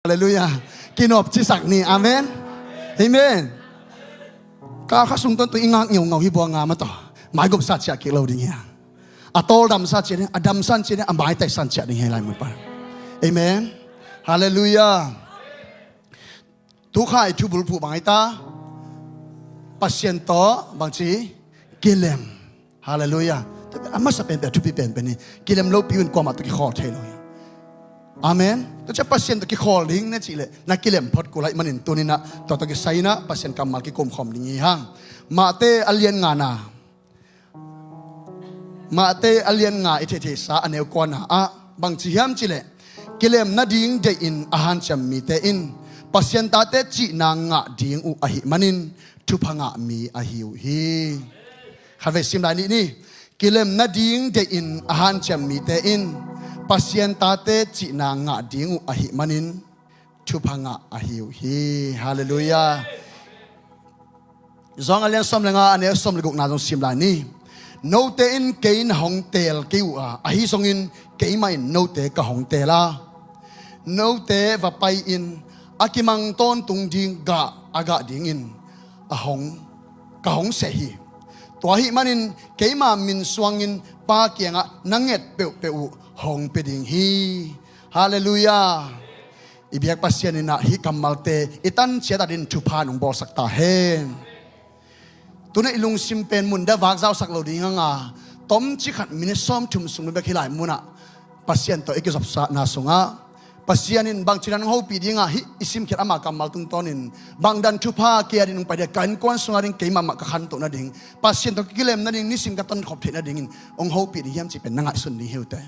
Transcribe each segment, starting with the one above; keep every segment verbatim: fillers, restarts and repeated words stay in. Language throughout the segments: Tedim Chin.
Halleluiah. Kinop cisak ni. Amen. Amen. Ka kha sung tuan tu i ngak ngeungau hi bua nga ma tawh maigupsa ciah kik lo ding hi a, a tawldamsa ciah ding, a damsan ciah ding, a maitaisan ciah ding hi lai mun pan. Amen. Halleluiah. Tukhai thubulphuh bang ai ta, Pasian tawh bangci kilem. Halleluiah. A masa penpen a thupi penpen hi. Kilem lopi un kuamah tawh kikhawl thei lo hi. Amen. Tua ciah Pasian tawh kikhawl ding na cih leh na kilem phot kul ahih manin tuninah tua tawh kisai inah Pasian kammal kikumkhawm ding hi hang. Mahte a lian ngana Mahte a lian nga i theihtheihsa a neu kuana ah bangci hiam cileh, kilem nading deihin a hanciam mite in Pasian tate cihna ngah ding uh ahih manin thupha ngah mi ahi uh hi. Khatvei sim lai nih ni. Kilem nading deihin a hanciam mite in Pasian tate cihna ngah ding uh ahih manin thupha ngah ahi uh hi. Halleluiah. John a lian sawm le nga a neu sawm le gukna zong sim lai ni. Note in kei na hong teel kei uh a, ahi zongin keimah in note ka hong teel a, note va pai-in a kimang tawntung ding gah a gah dingin a hong ka hong seh hi. Tua ahih manin keima min suangin Pa kiangah na nget peuhpeuh uh hong pia ding hi. Halleluiah. I biak Pasian inah hih kammalte i tanciat adin thupha nong bawlsak ta hen. Tuna i lungsim pen mun da vakzausak lo ding hanga, tomci khat minit sawmthum sung bek hi lai munah Pasian tawh i kizopsakna sungah Pasian in bangci dan hong hopih dinga hih i simkhiat ama kammal tungtawnin bangdan thupha kei adin hong pai dia, ka innkuan sunga ding keimahmah ka khantoh nading, Pasian tawh kilem nading nisim ka tonkhop theih nadingin hong hopih ding hiam cih pen na ngaihsun ding hi uh teh.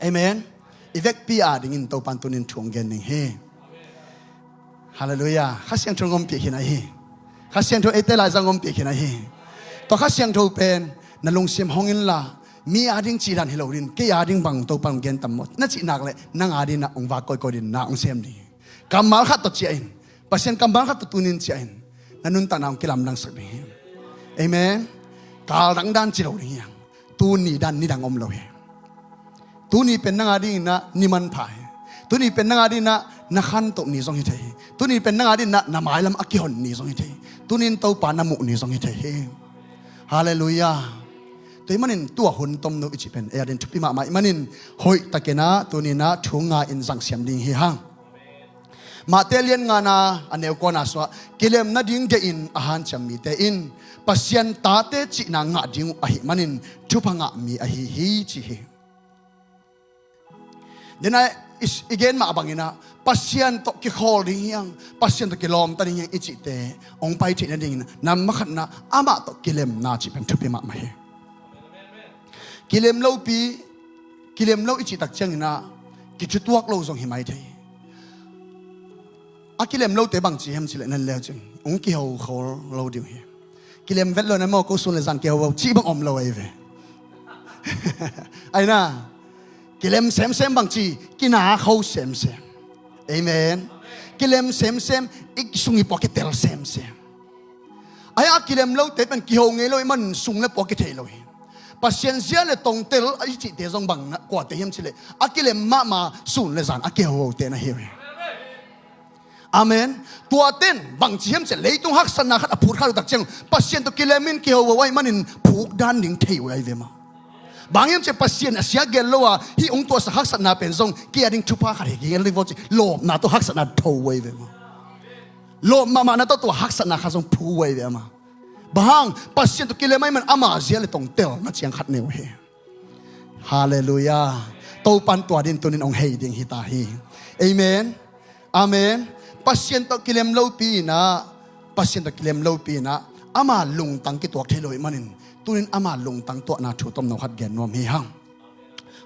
Amen. I vekpi a dingin Topan tunin thu hong gen ding hi. Halleluiah. Kha Siangtho hong ompih khin ahi hi. Kha Siangtho eite lai zang hong ompih khin ahi hi. Tua Kha Siangtho pen na lungsim hong inla, mi ading cih dan hi lo din, kei ading bang Topan hong gen tam maw na cih nak leh nang adinah hong vak kawikawi din nak hong sem ding hi. Kammal khat tawh ciah in, Pasian kammal khat tawh tunin ciah in, na nuntakna hong kilamdangsak ding hi. Amen. Kal dangdan ci lo ding hi hang. Tuni dan nidang om lo hi. Tuni pen nang adinginah ni manpha hi. Tuni pen nang adinginah na khantoh ni zong hi thei hi. Tuni pen nang adinginah na mailam a kihon ni zong hi thei hi. Tunin Topa na muh ni zong hi thei hi. Halleluiah. Tua ahih manin tua hun tomno i cih pen ei adin thupi mahmah ahih manin hoihtakinah tuninah thu ngai in zangsiam ding hi hang. Matthai lian ngana a neu kuana sungah kilem nading deihin a hanciam mite in Pasian tate cihna ngah ding uh ahih manin thupha ngah mi ahi hi ci hi. Denai i gen mah banginah Pasian tawh kikhawl ding hiang, Pasian tawh kilawmta ding hiang i cihte hong pai theih nadingin nambat khatna amah tawh kilemna cih pen thupi mahmah hi. Kilem lopi, kilem lo i cihtak cianginah kithutuak lo zong hi mai thei. A kilem lote bangci hiam cileh nan leu cin hong kihokhol lo ding hi. Kilem vet lo na maw ko sun le zan kiho cih bang om lo ahi ve. Aina kilem semsem bangci kina kho semsem. Amen. Kilem semsem i sung i pua kitel semsem. Ahi a kilem lote pen kiho ngei lo i man sung le pua kithei lo hi. Pasian zia le tongtel a i cihte zong bang kuate hiam cileh a kilem mahmah sun le zan a kihohote na hi uh hi. Amen. Tuaten bangci hiam cileh leitung haksatna khat a phut khat uh tak ciang Pasian tawh kilemin kihoho ahih manin phuk dan ding thei uh ahi ve maw? Bang hiam cileh Pasian a sia gel lo a hih hong tuahsak haksatna pen zong kei ading thupha khat hi kei ding vaw ci lawpna tawh haksatna tho uh ahi ve maw? Lawp mahmahna tawh tua haksatna kha zong phu uh ahi ve ama. Bang hang Pasian tawh kilem ahih man ama zia le tongtel na ciang khat nei uh hi. Halleluiah. Topan tua din tunin hong hei ding hi ta hi. Amen. Amen. Pasian tawh kilem lopi inah, Pasian tawh kilem lopi inah ama lungtang kituak thei lo ahih manin tunin ama lungtang tuahna thu tomno khat gen nuam hi hang.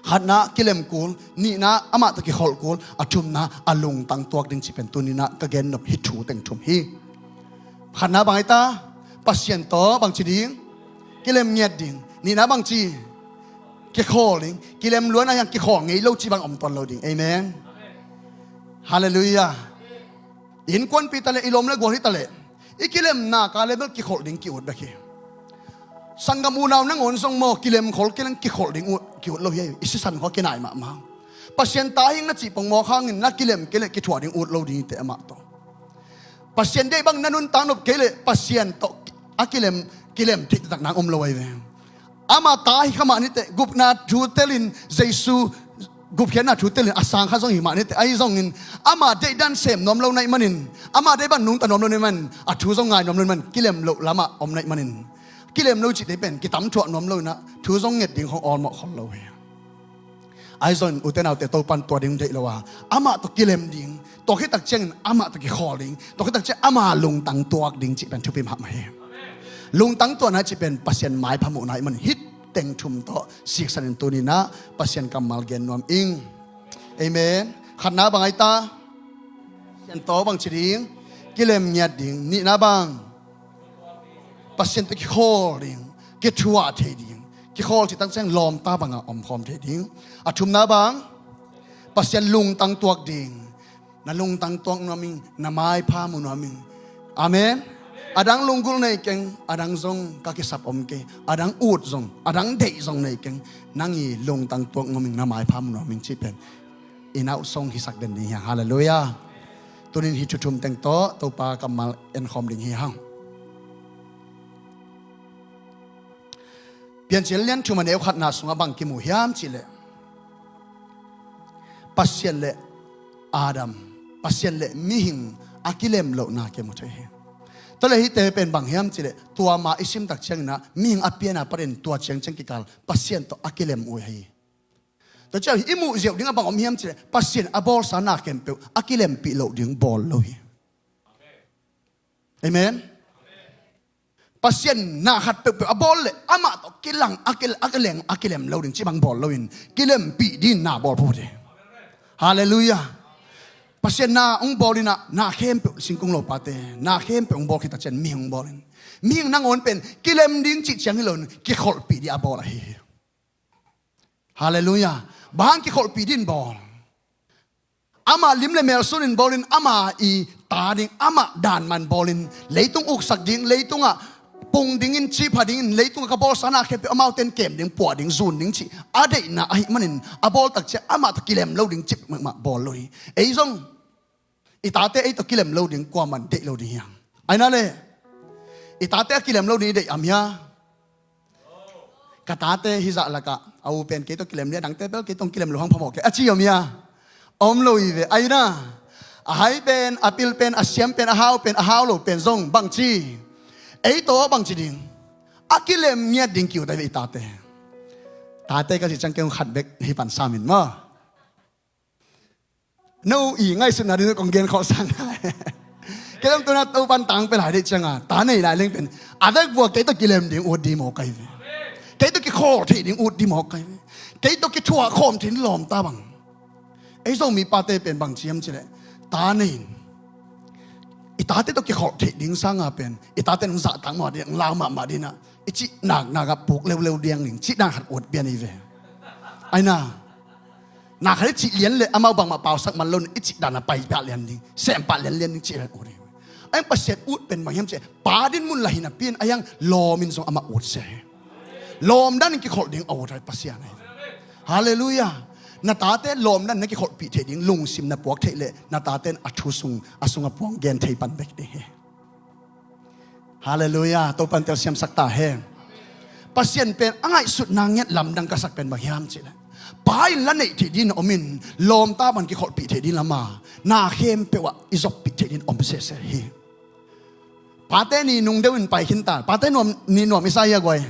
Khatna kilem kul, nihna amah tawh kikholh kul, a thumna a lungtang tuak ding cih pen tuninah ka gen nop hih thu teng thum hi. Khatna bang ai ta, Pasian tawh bangci ding, kilem ngiat ding. Nihna bangci, kikhawl ding. Kilem luan a hiang kikhawl ngei lo cih bang om tuan lo ding. Amen. Halleluiah. Innkuanpi taleh i lawm le gual hi taleh i kilemna ka level kikholh ding ki-ut bek hi. Sanggam unau nangawn zong maw kilemkhol kilem kikholh ding uh ki-ut lo hi. I sisan khua kinai mahmah. Pasian ta hing na cih pongmawk hangin na kilem kei leh kithuah ding ut lo ding hi teh amah tawh. Pasian deih bang na nuntak nop kei leh Pasian tawh a kilem, kilem theih taktak nang om lo ahi ve. Ama ta hi kha mah ni teh, gupna thu telin Jesu gupkhiatna thu telin a sang kha zong hi mah ni teh, ahi zongin ama deih dan sem nuam lo na hih manin, ama deih bang nungta nuam lo na hih manin, a thu zong ngai nuam lo na hih manin, kilem loh lamah om na hih manin, kilem lo cihte pen kitam thuah nuam lo inah thu zong nget ding khong awlmawh khol lo hi. Ahi zongin ute naute, Topan tua ding deih lo a, amah tawh kilem ding, tua khit tak ciangin amah tawh kikhawl ding, tua khit tak ciang ama lungtang tuak ding cih pen thupi mahmah hi. Lungtang tuahna cih pen Pasian maipha muhna ahih manin hih teng thum tawh siksanin tuni inah Pasian kammal gen nuam ing. Amen. Khatna bang ahi ta? Pasian tawh bang ci ding? Kilem ngiat ding. Nihna bang? Pasian tawh kikhawl ding, kithuah thei ding. Kikhawl cih tak ciang lawmta bangah omkhawm thei ding. A thumna bang? Pasian lungtang tuak ding. Na lungtang tuak nuam ing, na maipha mu nuam ing. Amen. A dang lunggulh nei keng, a dang zong ka kisap om kei. A dang ut zong, a dang deih zong nei keng. Nang i lungtang tuak nuam ing, na maipha mu nuam ing cih pen i nauhsong hisak den ding hi hang. Halleluiah. Tunin hih thu thum teng tawh Topa kammal enkhawm ding hi hang. Piancil lian thum a neu khatna sungah bang kimu hiam cih leh, Pasian le Adam, Pasian le mihing a kilem lohna kimu thei hi. Tua leh hihte pen bang hiam cih leh, tua ma i sim tak ciangin ah mihing a pian a patin tua ciangciang kikal Pasian tawh a kilem uh hi. Tua ciang i muh ziau ding a bang om hiam cih leh, Pasian a bawlsa na khempeuh a kilempih loh ding bawl lo hi. Amen. Pasian na khat peuhpeuh a bawl leh amah tawh kilang a kil-, a kileng, a kilem lo ding cih bang bawl loin kilempih dingin na bawl phot hi. Halleluiah. Pasian na hong bawl inah, na khempeuh, singkung lopate na khempeuh hong bawl khit a ciang mihing hong bawl in, mihing nangawn pen kilem ding cih ciang hi loin kikholhpih ding a bawl ahi hi. Halleluiah. Bang hang kikholhpih dingin bawl? Amah lim le mel sunin bawlin, ama i ta ding, amah dan man bawlin, leitung uksak ding, leitungah pung dingin, cipha dingin, leitungah ka bawlsa na khempeuh amaute in kem ding, puah ding, zun ding cih a deihna ahih manin a bawl tak ciang amah tawh kilem lo ding cih mahmah bawl lo hi. Ei zong i tate ei tawh kilem lo ding kuaman deih lo ding hiam? Aina le i tate a kilem lo ding i deih am hia? Ka tate hih zah lakah a u pen kei tawh kilem ding, a dangte bel kei tawh kilem lo hang phamawh kei a ci om hia? Om lo hi ve. Aina, a hai pen, a pil pen, a siam pen, a hau pen, a hau lo pen zong bangci, ei tawh bangci ding, a kilem ngiat ding kiu ta hi ve i tate. Tate ka cih ciang kei hong khat bek hi pan samin maw. No i ngaihsutna ding kong gen khawh sang. Kei zong tuna Topan tangpel hai deih cianga ta nei lai leng pen a vekvua kei tawh kilem ding ut ding mawk ahi ve. Kei tawh kikhawl theih ding ut ding mawk ahi ve. Kei tawh kithuah khawm theih ding lawmta bang. Ei Zomi pate pen bang ci hiam cih leh, ta nei in i tate tawh kikholh theih ding sanga pen i tate in hong zahtak mahmah ding, hong lau mahmah ding inah i cih naknak ah puk leuleu diang ding cih dan khat ut pian hi ve. Aina, na khat i cih lian le amau bangmah pausak man lo in i cih dan a pai pah lian ding, sem pah lianlian ding cih dan ut hi. Ahi hang Pasian ut pen bang hiam cih leh, pa din mun lah hi napi in, ahi hang lawm in zong amah ut sia hi. Lawm dan in kikholh ding a ut hi Pasian ahi. Halleluiah. Na tate lawm dan na kikholhpih theih ding lungsim na puak theih leh na tate in a thu sung, a sung a puang gen thei pan bek ding hi. Halleluiah. Topan telsiamsak ta hen. Pasian pen a ngaihsutna ngiat lamdang ka sak pen bang hiam cih leh, pa in la neih theih dingin om in, lawmta bang kikholhpih theih ding lama na khempeuh ah i zoppih theih dingin om sese hi. Pate ni nung deuh in pai khin ta. Pate nuam, ni nuam i sa hia guai?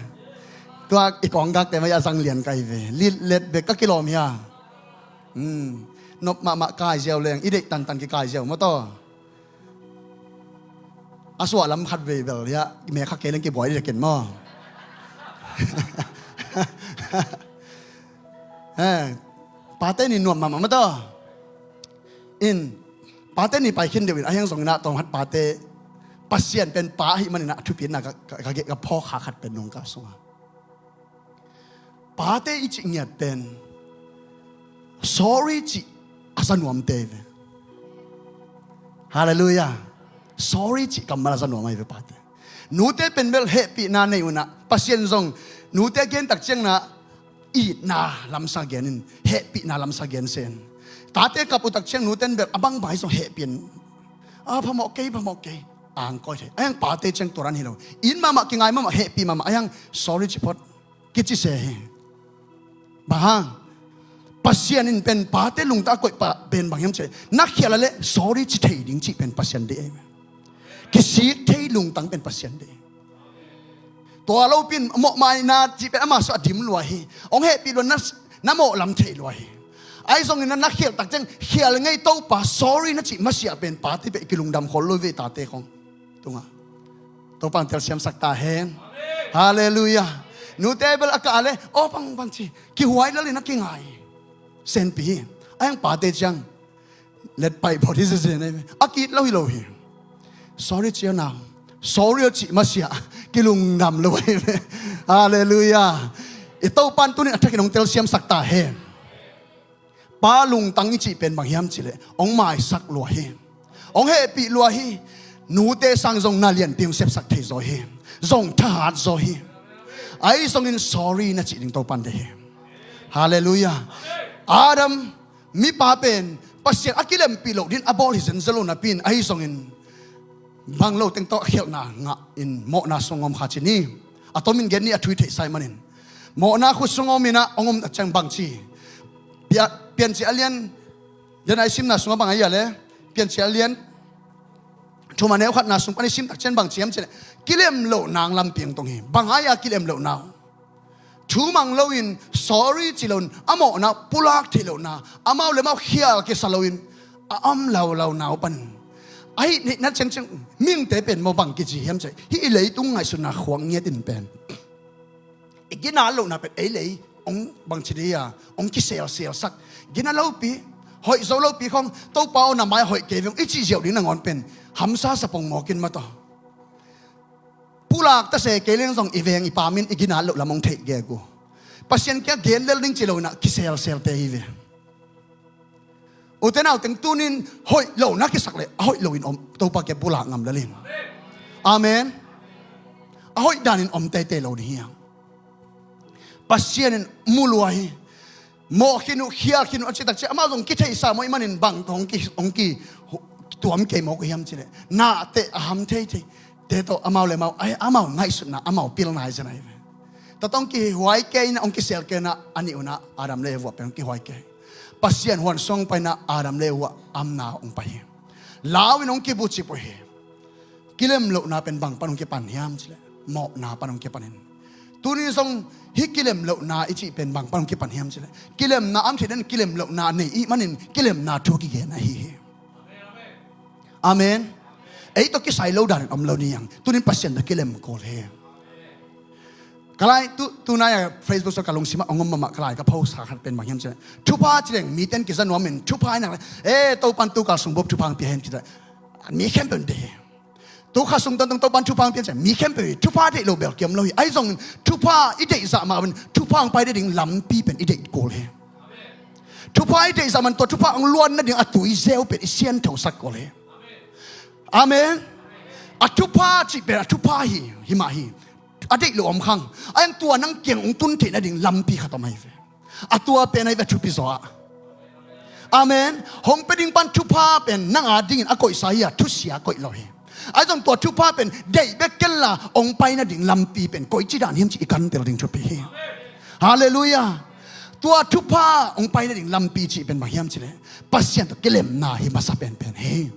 Tua i kawnggakte mai a zang lian ka hi ve. Litlet bek ka kilawm hia? Hmm. Nop mahmah kai ziau leng i deih tantan kikai ziau maw taw. A suah lam khat vei bel hia, me kha kei leng kibuai dek in maw. Eh, pate ni nuam mahmah maw taw. In, pate ni pai khin deuh in, ahi hang zong inah tawm khat pate, Pasian pen pa ahih manin ah a thupitna ka, ka, ka, ka phawk kha khat pen nung ka sungah. Pate i cih ngiat pen sorry cih a za nuamte hi ve. Halleluiah. Sorry cih kammal a za nuam ahi ve pate. Nute pen bel hehpihna nei unah, Pasian zong nute a gen tak ciangin ah Itna lamsa gen in, hehpihna lamsa gen sen. Tate kap uh tak ciang nuten bel a bangbang hi zong hehpih in, a phamawh kei, phamawh kei, ang koi thei. A hiang pate ciang tua dan hi lo. It mahmah, kingai mahmah, hehpih mahmah, a hiang sorry ci phot kici se hi. Bang hang? Pasian in pen pate lungtang a koih pa pen bang hiam cih leh, na khial a leh sorry ci thei ding cih pen Pasian deih ahi. Kisik thei lungtang pen Pasian deih. Tua lopin mawhmaina cih pen ama sung a dim lua hi. Hong hehpih lua, na, na mawh lam thei lua hi. Ahi zongin na, na khial tak ciang khial ngei, Topa sorry na cih masiah pen pate pen kilungdam khol lo ve, tate khong tungah. Topa in telsiamsak ta hen. Halleluiah. Nute bel a kah leh, aw, bang, bang ci, kihuai lel in a kingai senpi hi. A hiang pate ciang, let pai phot hi sese ne. A ki-it lo hi lo hi. Sorry ci aw nau. Sorry aw cih masiah kilungdam lo hi. Halleluiah. I Topa in tuni-in a thakin hong telsiamsak ta hen. Pa lungtang i cih pen bang hiam cih leh, hong maisak lua hi. Hong hehpih lua hi. Nute sang zong na lianpi hong sepsak thei zaw hi. Zong thahat zaw hi. Ahi zongin sorry na cih ding Topa in deih hi. Halleluiah. Adam, mipa pen Pasian a kilempih loh dingin a bawl hi zenzen lo napi-in, ahi zongin bang lo teng tawh a khialhna ngah in mawhna sung om kha ci ni. A tomin gen ni, a thu i theihsa ahih manin. Mawhna khut sung om in ah, hong om tak ciang bang ci? Pia-, Piancil a lian, den a i simna sungah bang a hia leh? Piancil a lian thum a neu khatna sung pan i sim tak ciang bang ci hiam cih leh, kilem lohna lampi hong tong hi. Bang a hia kilem lohna? Thu mang loin, sorry ci loin, a mawhna pulak theih lohna, amau le amau khial kisa loin a om laulauna uh pan. Ahi neihna ciangciang, mihingte pen maw bang kici hiam cih leh, hih i leitung ngaihsutna khuak ngiat in pen, i ginat lohna pen ei lei hong bangci dih a, hong kiselselsak. Ginat lopi, hoih zo lopi khong, Topa aw, na mai hoih kei veng i cih ziau ding nangawn pen hamsa sapong mawk in mataw. Pulak ta se kei leng zong i veng i pam in i ginat loh lam hong theih gegu. Pasian kiang gen lel ding ci lo in ah kiselselte hi ve. Ute naute, tuni-in hoih lo na kisak leh, a hoih loin om, Topa kiang pulak ngam lel in. Amen. A hoih danin om teitei lo ding hi hang. Pasian in mu lua hi. Mawh khin uh, khial khin uh a cih tak ciang, amau zong kitheihsa mawk ahih manin bang tawh hong ki, hong ki, tuam kei mawk uh hiam cih leh, nahte a ham theithei te tawh amau le amau, ai, amau ngaihsutna, amau pilna hi zen ahi ve. Tua tawh hong kihuai kei in ah, hong kisel kei in ah, a nih un ah Adam le Eva pen hong kihuai kei. Pasian huan sung pai in ah Adam le Eva amna hong pai hi. Lau in hong kibucip uh hi. Kilem lohna pen bang pan hong kipan hiam cih leh, mawhna pan hong kipan in. Tuni zong hih kilem lohna i cih pen bang pan hong kipan hiam cih leh, kilemna a om thei den, kilem lohna nei ahih manin kilemna thu kigen ahi hi. Amen. Ei tawh kisai lo danin om lo ni hang. Tuni-in Pasian tawh kilem kul hi. Ka lai tu, tunai a Facebook sung ka lungsim ah hong om mahmah, ka lai ka post khat pen bang hiam cih leh, thupha ci leng mite in kiza nuam in, thupha i nak leh, eh, Topa'n tu kal sung bup thupha hong pia hen ci leh, mi khempeuh in deih hi. Tu kha sung tawntung Topa'n thupha hong pia hen ci leh, mi khempeuh hi. Thupha deih lo bel kiam lo hi. Ahi zongin thupha i deih zah mah bangin thupha hong pai ding lampi pen i deih kul hi. Thupha i deih zah mah bangin tua thupha hong luan nading a tui zeu pen i siangthosak kul hi. Amen. A thupha cih pen a thupha hi, hi mah hi. A deih lo om khang. A hiang tua nang kiang hong tun theih nading lampi khat om ahi ve. A tua pen ahi ve a thupi zaw ah. Amen. Hong pia ding pan thupha pen nang a dingin a koihsa hi a, thusia koih lo hi. Ahi zong tua thupha pen deih bek ken la hong pai nading lampi pen koici dan hiam cih i kantel ding thupi hi. Halleluiah. Tua thupha hong pai nading lampi cih pen bang hiam cih leh, Pasian tawh kilemna hi masa penpen hi.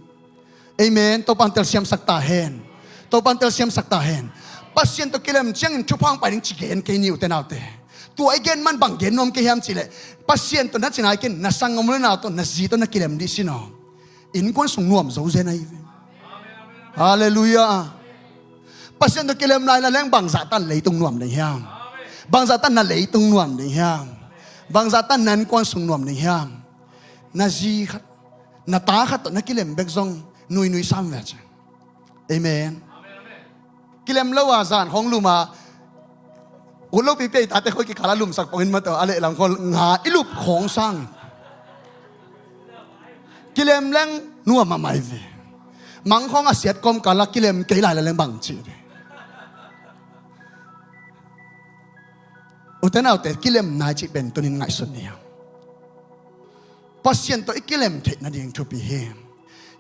Amen. Topa'n telsiamsak ta hen. Topa'n telsiamsak ta hen. Pasian tawh kilem ciangin thupha hong pai ding ci gen kei ni, ute naute. Tua i gen man bang gen nuam kei hiam cih leh, Pasian tawh na cina i ken, na sanggam u le nau tawh, na zi tawh na kilem dih sin aw. Innkuan sung nuam zo zen ahi ve. Halleluiah. Pasian tawh kilem lai na leng bangzah tan leitung nuam ding hiam? Bangzah tan na leitung nuam ding hiam? Bangzah tan na innkuan sung nuam ding hiam? Na zi khat, na ta khat tawh na kilem bek zong nuinui sam ve ci. Amen. Kilem lo a zan khawng lum a, ut lopi pia i tate khawng kikal a lumsak pongin mataw, a lehlam khawng nga i lup khawng sang. Kilem leng nuam a mai ve. Mang khawng a siat kawmkal a kilem kei lai la leng bang ci ve. Ute naute, kilemna i cih pen tunin ngaihsun ni hiam? Pasian tawh i kilem theih nading thupi hi.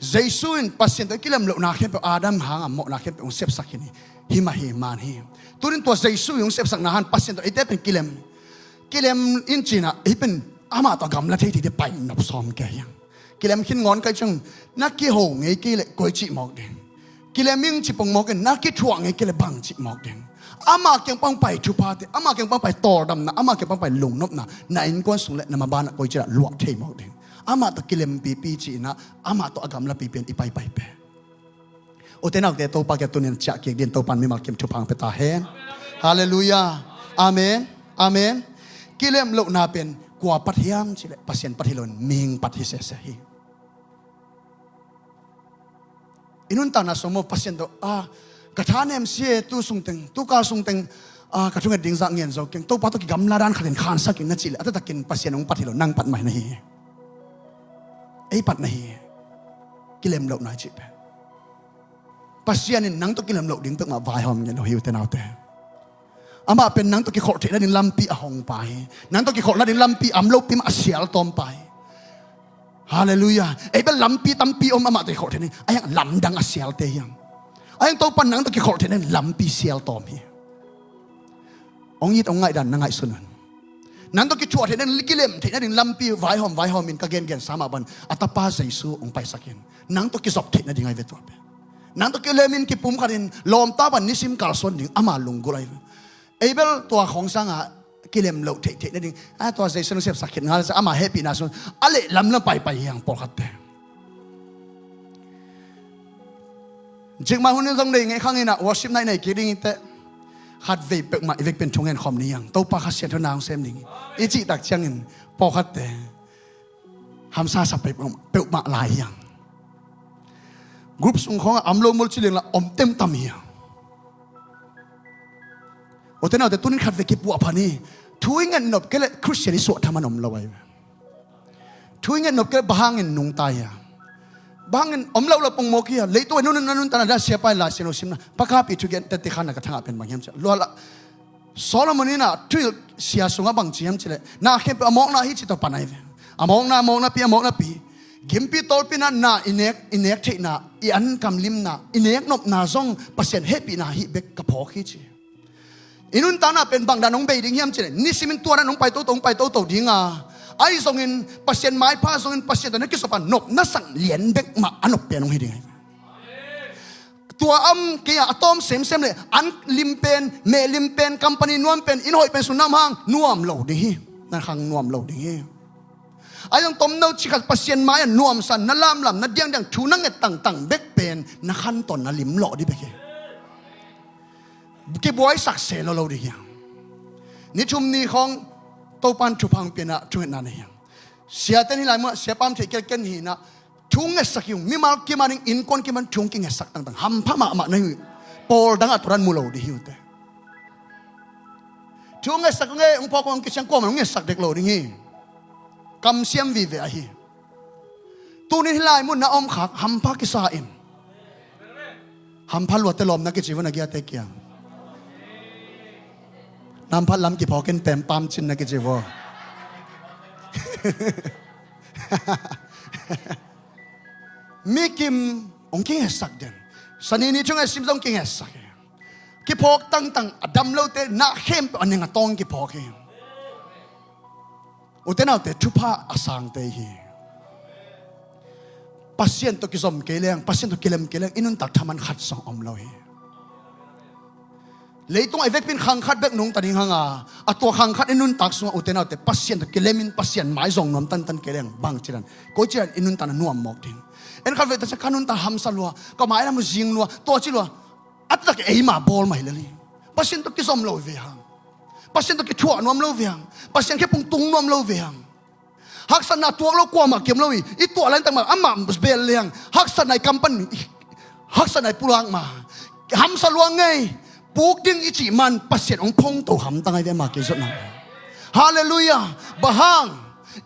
Jesu in Pasian tawh i kilem lohna khempeuh, Adam hanga mawhna khempeuh hong sepsak hi ni. Hi mah hi, man hi. Tunin tua Jesu in hong sepsakna hang Pasian tawh eite pen kilem, kilem in cinah hih pen amah tawh a gamla thei thei te pai nop sawm kei hiam? Kilem khin ngawn kai ciang, na kiho ngei kei leh koi cih mawk ding? Kilem ing ci pong mawk in, na kithuah ngei kei leh bang cih mawk ding? Ama kiang pang pai thuphate, ama kiang pang pai tawldamna, ama kiang pang pai lungnopna na innkuan sung leh na mabanah koi ciah luah thei mawk ding? Amah tawh kilempipi ci-inah amah tawh a gamlapi pen i paipai pen. Ute naute, Topa kiang tunin ciah kik din, Topa in mimal kim thupha hong pia ta hen. Halleluiah. Amen. Amen. Kilem lohna pen kua pat hiam cih leh Pasian pat hi loin mihing pat hi sese hi. I nuntakna sung maw, Pasian tawh, ah, ka tha nem si e, tu sungteng, tu kal sungteng, ah, ka thunget ding zah ngen zo keng, Topa tawh kigamla dan khatin khansak ing na cih leh a taktakin Pasian hong pat hi lo, nang pat mah na hi hi. Ei pat na hi hi. Kilem lohna i cih pen. Pasian in nang tawh kilem loh ding peuhmah vaihawm ngei lo hi, ute naute. Amah pen nang tawh kikholh theih nading lampi a hong pia hi. Nang tawh kikholh nading lampi a om lopi mah a sial tawm pia hi. Halleluiah. Ei bel lampi tampi om amah tawh kikholh theih nading. Ahi hang lamdang a sialte hiam? Ahi hang Topa in nang tawh kikholh theih nading lampi sial tawm hi. Hong it hong ngaihdan na ngaihsun un. Nang tawh kithuah theih nading, kilem theih nading lampi vaihawm vaihawm in ka gengen sa mah bang a Tapa Jesu hong paisak in. Nang tawh kizop theih nading ahi ve tua pen. Nang tawh kilem in kipumkhat in lawmta pan nisim kalsuan ding ama lunggulh ahi ve. Ei bel tua khawng sangah kilem loh theih theih nading, a, tua Jesu in hong sepsak khit ngal sa, ama hehpihna sung a lehlam la paipai hi hang pawlkhatte. Cikmah hun in zong nei ngei khang inah worship night nei kik ding hi teh. Khatvei peuhmah i vek pen thungen khawm ni hiang. Topa Kha Siangtho na hong sem ding hi. I cihtak ciangin pawlkhatte hamsa sa peuhmah lai hiang. Group sung khawngah a om lo mol ci liang la om temtam hiang. Ute naute, tunin khatvei kipuah phan hi. Thu i nget nop kei leh Khristian i suah thaman om lo ahi ve. Thu i nget nop kei leh bang hangin nungta hia? Bang hangin om lo lo pong mawk hia? Leitung a nun, nun, nuntakna dan siapa in Lai Siangtho simna, Pakapi thugen tete khanna ka thangah pen bang hiam ciah, lua lah. Solomon in ah thuhilh sia sungah bang ci hiam cih leh, na khempeuh a mawkna hi ci tawh pan ahi ve. A mawkna, a mawknapi, a mawknapi. Gimpi tawlpi in ah na i nek, i nek theihna, i ankam limna, i nek nopna zong Pasian hehpihna hi bek ka phawk hi ci. I nuntakna pen bang dan hong bei ding hiam cih leh, nisimin tua dan hong pai toto, hong pai toto ding a, ahi zongin Pasian maipha zongin Pasian tawh na kisop a nopna sang lian bek mah a nop pen hong hi ding ahi. Tua a om kei a, a tawm semsem leh an lim pen, meh lim pen, company nuam pen, inn hoih pen sung na om hang nuam lo ding hi. Na khang nuam lo ding hi. Ahi zong tomno cikhat Pasian mai-ah nuamsa, na lamlam, na diangdiang, thu na nget tangtang bek pen na khantawn, na lim lawh ding bek hi. Kibuaisak se lo lo ding hi hang. Ni thum ni khawng Topa in thupha hong pia in ah thungetna nei hi hang. Siate in hih lai mun ah siapa om thei kei leh ken hi in ah thu ngetsak hi ung. Mimal kim a ding, innkuan kim a ding thu kingetsak tangtang hampha mahmah na hi uh. Pawl dangah tua dan mu lo ding hi uh teh. Thu ngetsak ung e, hong phawk ung, hong kiciang kuamah hong ngetsak dek lo ding hi. Kamsiam vive ahi. Tunin hih lai mun na om khak hampha kisa in. Hampha luate lawm na kici vua na giate kiang. Na hampha lam kiphawk in pempam cin na kici vua. Mi kim hong kingetsak den. Sani ni thungetsim zong kingetsak hi. Kiphawk tangtang a dam lote na khempeuh a ning a tawng kiphawk hi. Ute naute, thupha a sangte hi. Pasian tawh kizom kei leng, Pasian tawh kilem kei leng i nuntak thaman khat zong om lo hi. Leitung a i vekpi in khang khat bek nungta ding hang a, a tua khang khat i nuntak sungah ute naute, Pasian tawh kilemin Pasian mai zong nuam tantan kei leng bang ci dan, koi ci dan i nuntakna nuam mawk ding. En khat vei ta ciang ka nuntak hamsa lua, ka mailam zing lua, tua ci lua. A taktak eima bawl mah hi lel hi. Pasian tawh kizom lo ve hang. Pasian tawh kithuah nuam lo ve hang. Pasian khe pung tung nuam lo ve hang. Haksatna tuak lo kuamah kiam lo hi. I tuah lain tak mah amah bel leng haksatna i kam pan, haksatna i pulak mah. Hamsa lua ngei. Puk ding i cih man Pasian hong phongto hamtang ahi ve, amah kei zuatna. Halleluiah. Bang hang?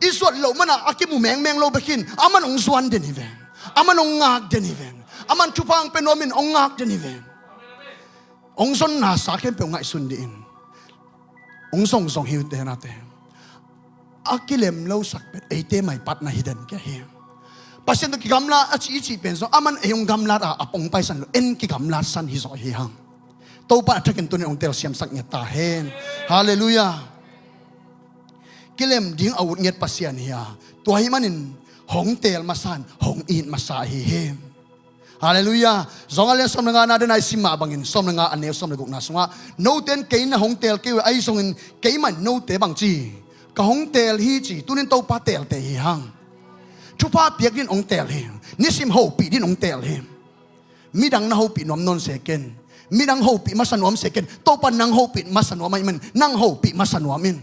I zuat loh manah a kimu mengmeng lo bek in aman hong zuan den hi ve. Aman hong ngak den hi ve. Aman thupha hong pia nuamin hong ngak den hi ve. Hong zonnasa khempeuh ngaihsun dih in. Hong zongzong hi uh te nate. A kilem losak pen eite maipatna hi den kei hi. Pasian tawh kigamla a ci i cih pen zong aman ei hong gamlat a a pong paisan lo, en kigamlatsan hi zaw hi hang. Topa a thakin tunin hong telsiamsak ngiat ta hen. Halleluiah. Kilem ding a ut ngiat Pasian hi a, tua hi manin hong teel masa in hong it masa ahi hi. Halleluiah. Johan lian sawm le nga na den a i sim mah bangin, sawm le nga a neu sawm le gukna sungah, note in kei na hong teel kei uh a, ahi zongin keimah in note bangci ka hong teel hi ci. Tunin Topa teelte hi hang. Thupha piak din hong teel hi. Nisim hopih din hong teel hi. Midang na hopih nuam nawn se ken. Midang hopih masa nuam se ken. Topa nang hopih masa nuam ahih manin nang hopih masa nuam in.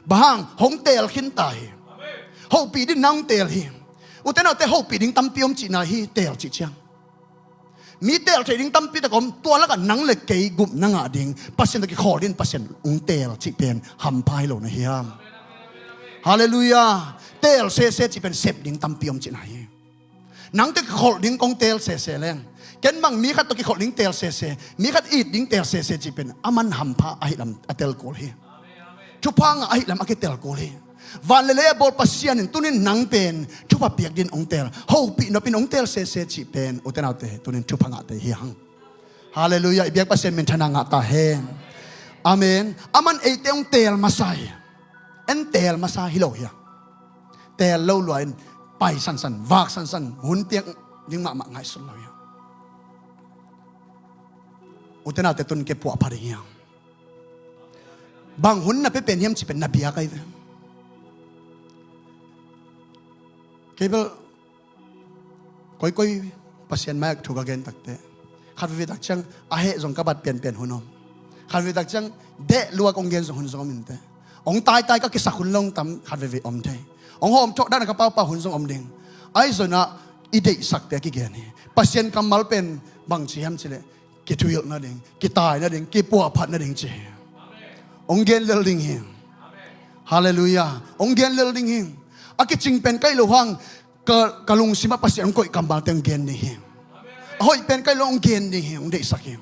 Bang hang, hong teel khin ta hi. Hopih din nang teel hi. Ute naute, hopih ding tampi om cihna hi, teel cih ciang. Mi teel thei ding tampi tak om, tua lakah nang le kei gupna ngah ding, Pasian tawh kikhawl din Pasian hong teel cih pen hampha hi lo na hiam? Halleluiah. Teel sese cih pen sep ding tampi om cihna hi. Nang tawh kikholh ding kong teel sese leng, ken bang mi khat tawh kikholh ding teel sese, mi khat it ding teel sese cih pen aman hampha ahih lam a tel kul hi. Thupha ngah ahih lam a kitel kul hi. Van le lei a bawl Pasian in tunin nang pen thupha piak din hong teel, hopih nopin hong teel sese cih pen, ute naute, tunin thupha ngahte hi hang. Halleluiah. I biak Pasian minthanna ngah ta hen. Amen. Aman eite hong teel masa hi. En teel masa hi lo hi a. Teel lo lua in pai sansan, vak sansan, hun piak ding mahmah ngaihsun lo hi a. Ute naute, tun ke puahpha ding hi a. Bang hun na pia pen hiam cih pen na biak ahi ve. Kei bel koikoi Pasian mai-ah thu ka gen takte, khat veve tak ciang a heh zong ka bat pianpian hun om. Khat veve tak ciang deh lua kong gen zong hun zong om inteh. Hong taitai ka kisak hun long tam khat veve om thei. Hong hawm thawh dan a ka paupau hun zong om ding. Ahi zongin ah i deihsakte a kigen hi. Pasian kammal pen bangci hiam cih leh kithuhilh nading, kitai nading, kipuahphat nading ci hi. Hong gen lel ding hi. Halleluiah. Hong gen lel ding hi. A kicing pen ka hih loh hang, ka, ka lungsim ah Pasian hong koih kammalte hong gen ding hi. A hoih pen ka hih loh hong gen ding hi, hong deihsak hi.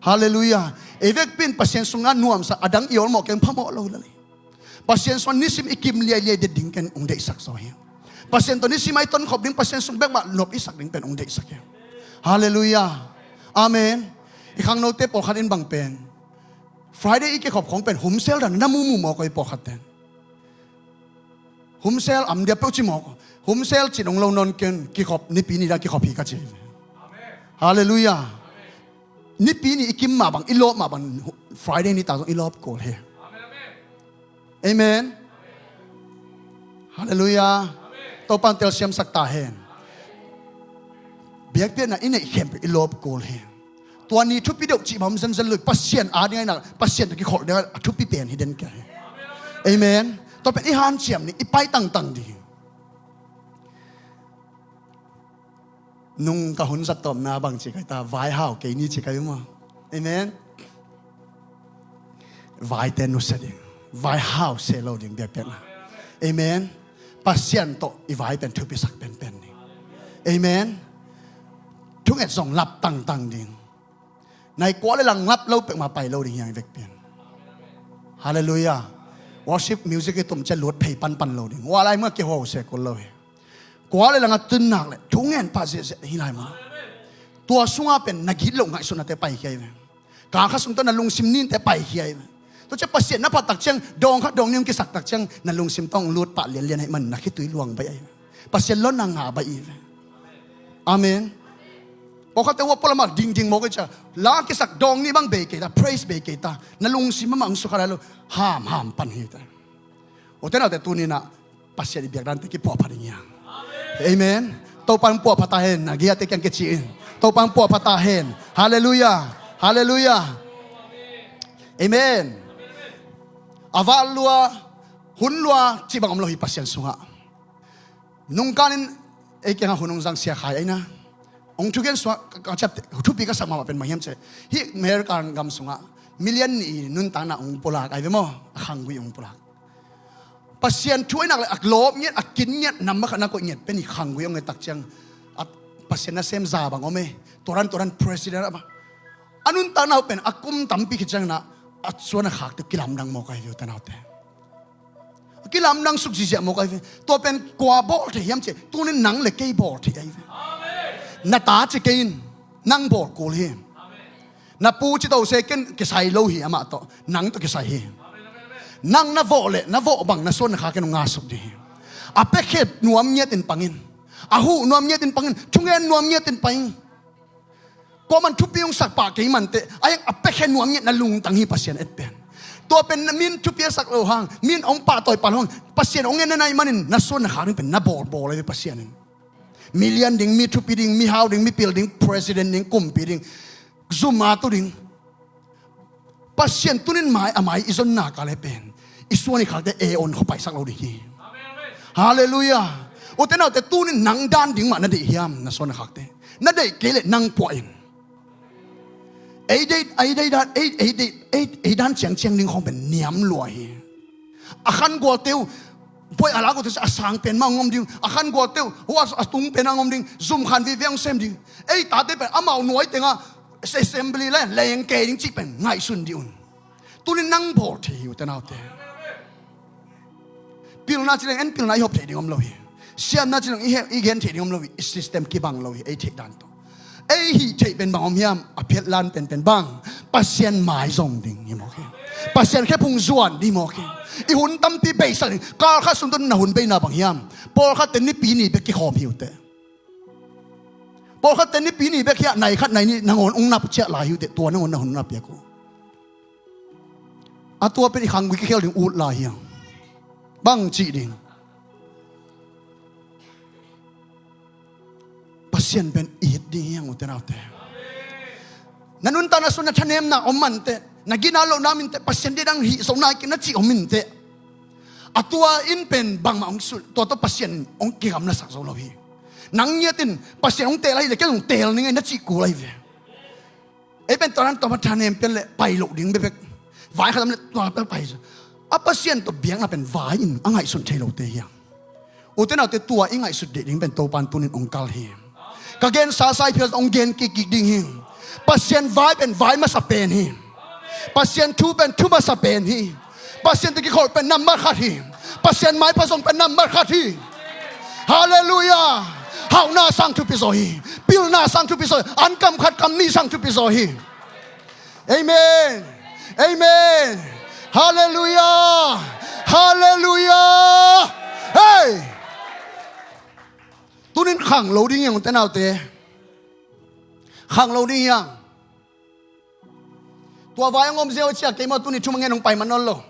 Halleluiah. Ei vekpi in Pasian sungah nuamsa, a dang i awlmawh keng phamawh lo lel hi. Pasian sungah nisim i kim liailiai det ding ken hong deihsak zaw hi. Pasian tawh nisim a i tonkhop ding, Pasian sung bek mah nop i sak ding pen hong deihsak hi. Halleluiah. Amen. I khangnote pawlkhat in bang pen Friday i kikhop khong pen humsel dan na mumu mawk aw, i pawlkhat ten. Humsel am dia peuh ci mawk. Humsel cin hong lo nawn ken, kikhop, Nipi ni dah kikhop hi ka ci. Halleluiah. Nipi ni i kim mah bang, i lawp mah bang, Friday ni ta zong i lawp kul hi. Amen. Halleluiah. Topa'n telsiamsak ta hen. Biakpiakna i neih khempeuh i lawp kul hi. Tua ni thupi deuh cih bang om zenzen lo hi. Pasian a ding ahih nak leh, Pasian tawh kikholh ding a thupi pen hi den kei hi. Amen. Tua pen i hanciam ni, i pai tangtang ding hi. Nung ka hun zat tawpna bang ci kai ta, vai hau kei ni ci kai maw. Amen. Vaite nusia ding, vai hau se lo ding biakpiakna. Amen. Pasian tawh i vai pen thupisak penpen ding. Amen. Thunget zong lap tangtang ding. Nai kua le lang lap lo pek mah pai lo ding hi hang i vekpi in. Halleluiah. Worship music i tum ciang lut phei panpan lo ding. Ua lai mah kiho se kul lo hi. Kua le lang a tun nak leh thungen pah ziahziah hi lai mah. Tua sungah pen na gitloh ngaihsutnate paikhia hi ve. Kha sung tawh na lungsim ninte paikhia hi ve. Tua ciang Pasian na phat tak ciang, dawng khat dawng nih hong kisak tak ciang, na lungsim tawh hong lut pah lianlian ahih man na khitui luang baih ahi ve. Pasian lawnna ngah baih hi ve. Amen. Pawlkhatte ua pualamah dingding mawk hi cia, la kisak dawng nih bang bei kei ta, praise bei kei ta, na lungsim amah hong sukha lai lo, hamham pan hi ta. Ute naute, tuni-in ah Pasian i biak dante kipuahphat ding hi hang. Amen. Topa'n puahphat ta hen, a giate kiang kici in. Topa'n puahphat ta hen. Halleluiah. Halleluiah. Amen. A val lua, hun lua cih bang om lo hi Pasian sungah. Nungkanin ei kiangah hun hong zang Sia Khai ahi na. Hong thugen suak ka, ka ciapte, thupi ka sak mahmah pen bang hiam cih leh, hih American gam sungah million nih i nuntakna hong pulak ahi ve maw, a khanggui hong pulak. Pasian thu ahih nak leh a lawp ngiat, a kin ngiat, nam a khat na koih ngiat pen i khanggui hong et tak ciang, a Pasian nasem za bang om e, tua dan tua dan president a bang. A nuntakna uh pen a kum tampi khit ciangin ah A suan a khakte kilamdang mawk ahi ve, u te nau te. Kilamdang suk ziahziah mawk ahi ve. Tua pen kua bawl thei hiam cih leh, tunin nang le kei bawl thei ahi ve. Na ta ci kei in, nang bawl kul hi. Na pu ci to se, ken kisai lo hi amah tawh, nang tawh kisai hi. Nang na vawh leh na vawh bang na suan na khak in hong ngah suk ding hi. A piakhia nuam ngiatin pang in. A huh nuam ngiatin pang in. Thungen nuam ngiatin pang in. Kuaman thupi hong sak pah kei mah inteh, a heng a piakhia nuam ngiat na lungtang hi Pasian et pen. Tua pen min thupi a sak loh hang, min hong pahtawi pah loh hang, Pasian hong en na nai manin na suan na khak ding pen na bawlbawl ahi ve Pasian in. Mi lian ding, mi thupi ding, mi hau ding, mi pil ding, president ding, kumpi ding, zum a tu ding. Pasian tunin mai, a mai i zon nak leh pen i suan i khakte e on khuapaisak lo ding hi. Halleluiah. U te nau te, tunin nang dan ding mah na deih hiam, na suan a khakte? Na deih kei leh nang puah in. Ei deih, ei deih dan, ei, ei deih, ei, ei dan ciangciang ding khawng pen niam lua hi. A khan gualte uh, buai a lak uh te a sang pen mah hong om ding. A khan gualte uh, hua a tung pen hong om ding. Zum khan vive hong sem ding. Ei tate pen amau nuai tengah assembly le leng kei ding cih pen ngaihsun dih un. Tunin nang bawl thei hi, u te nau te. Pilna ci leng en pilna i hop thei ding om lo hi. Siamna ci leng i he-, i gen thei ding om lo hi. I system kibang lo hi, ei theih dan tawh. Ei hih theih pen bang om hiam? A phiatlan penpen bang, Pasian mai zong ding hi mawk hi. Pasian khephung zuan ding hi mawk hi. I hun tampi beisak ding. Kal khat sung tawh na hun beina bang hiam? Pawlkhatte Nipi ni bek kikhawm hi uh teh. Pawlkhatte Nipi ni bek hiah, nai khat nai nih nangawn hong nap ciah lai hi uh teh, tua nangawn na hun na piak uh. A tua pen i khang gui kikhel ding ut lai hiang. Bang cih ding? Pasian pen it ding hiang, u te nau te. Na nuntakna sung na thanemna om mah inteh, na gina lohna om inteh, Pasian deih dang hih zo nai kei na cih om inteh, a tua in pen bangmah hong sulh, tua tawh Pasian hong kigamlasak zo lo hi. Nang ngiat in Pasian hong teel ahi leh, ken hong teel ning ei na cih kul ahi ve. Ei pen tua dan tua ma thanem pian leh pai loh ding bekbek. Vai khat om leh tua pen pai. A Pasian tawh biakna pen vai in a ngaihsun thei lote hiang. U te nau te, tua i ngaihsut deh ding pen Topan tunin hong kal hi. Ka gen sasa i phial hong gen kikkik ding hi. Pasian vai pen vai masa pen hi. Pasian thu pen thu masa pen hi. Pasian tawh kikholh pen nambat khat hi. Pasian maipha zong pen nambat khat hi. Halleluiah. Hauhna sang thupi zaw hi. Pilna sang thupi zaw hi. An kam khat kam nih sang thupi zaw hi. Amen. Amen. Halleluiah. Halleluiah. Hei. Tunin khang lo ding hiang, u te nau te. Khang lo ding hiang. Tua vai hong om ziau a ciah kei maw, tuni thu ma ngen hong pai man nawn lo.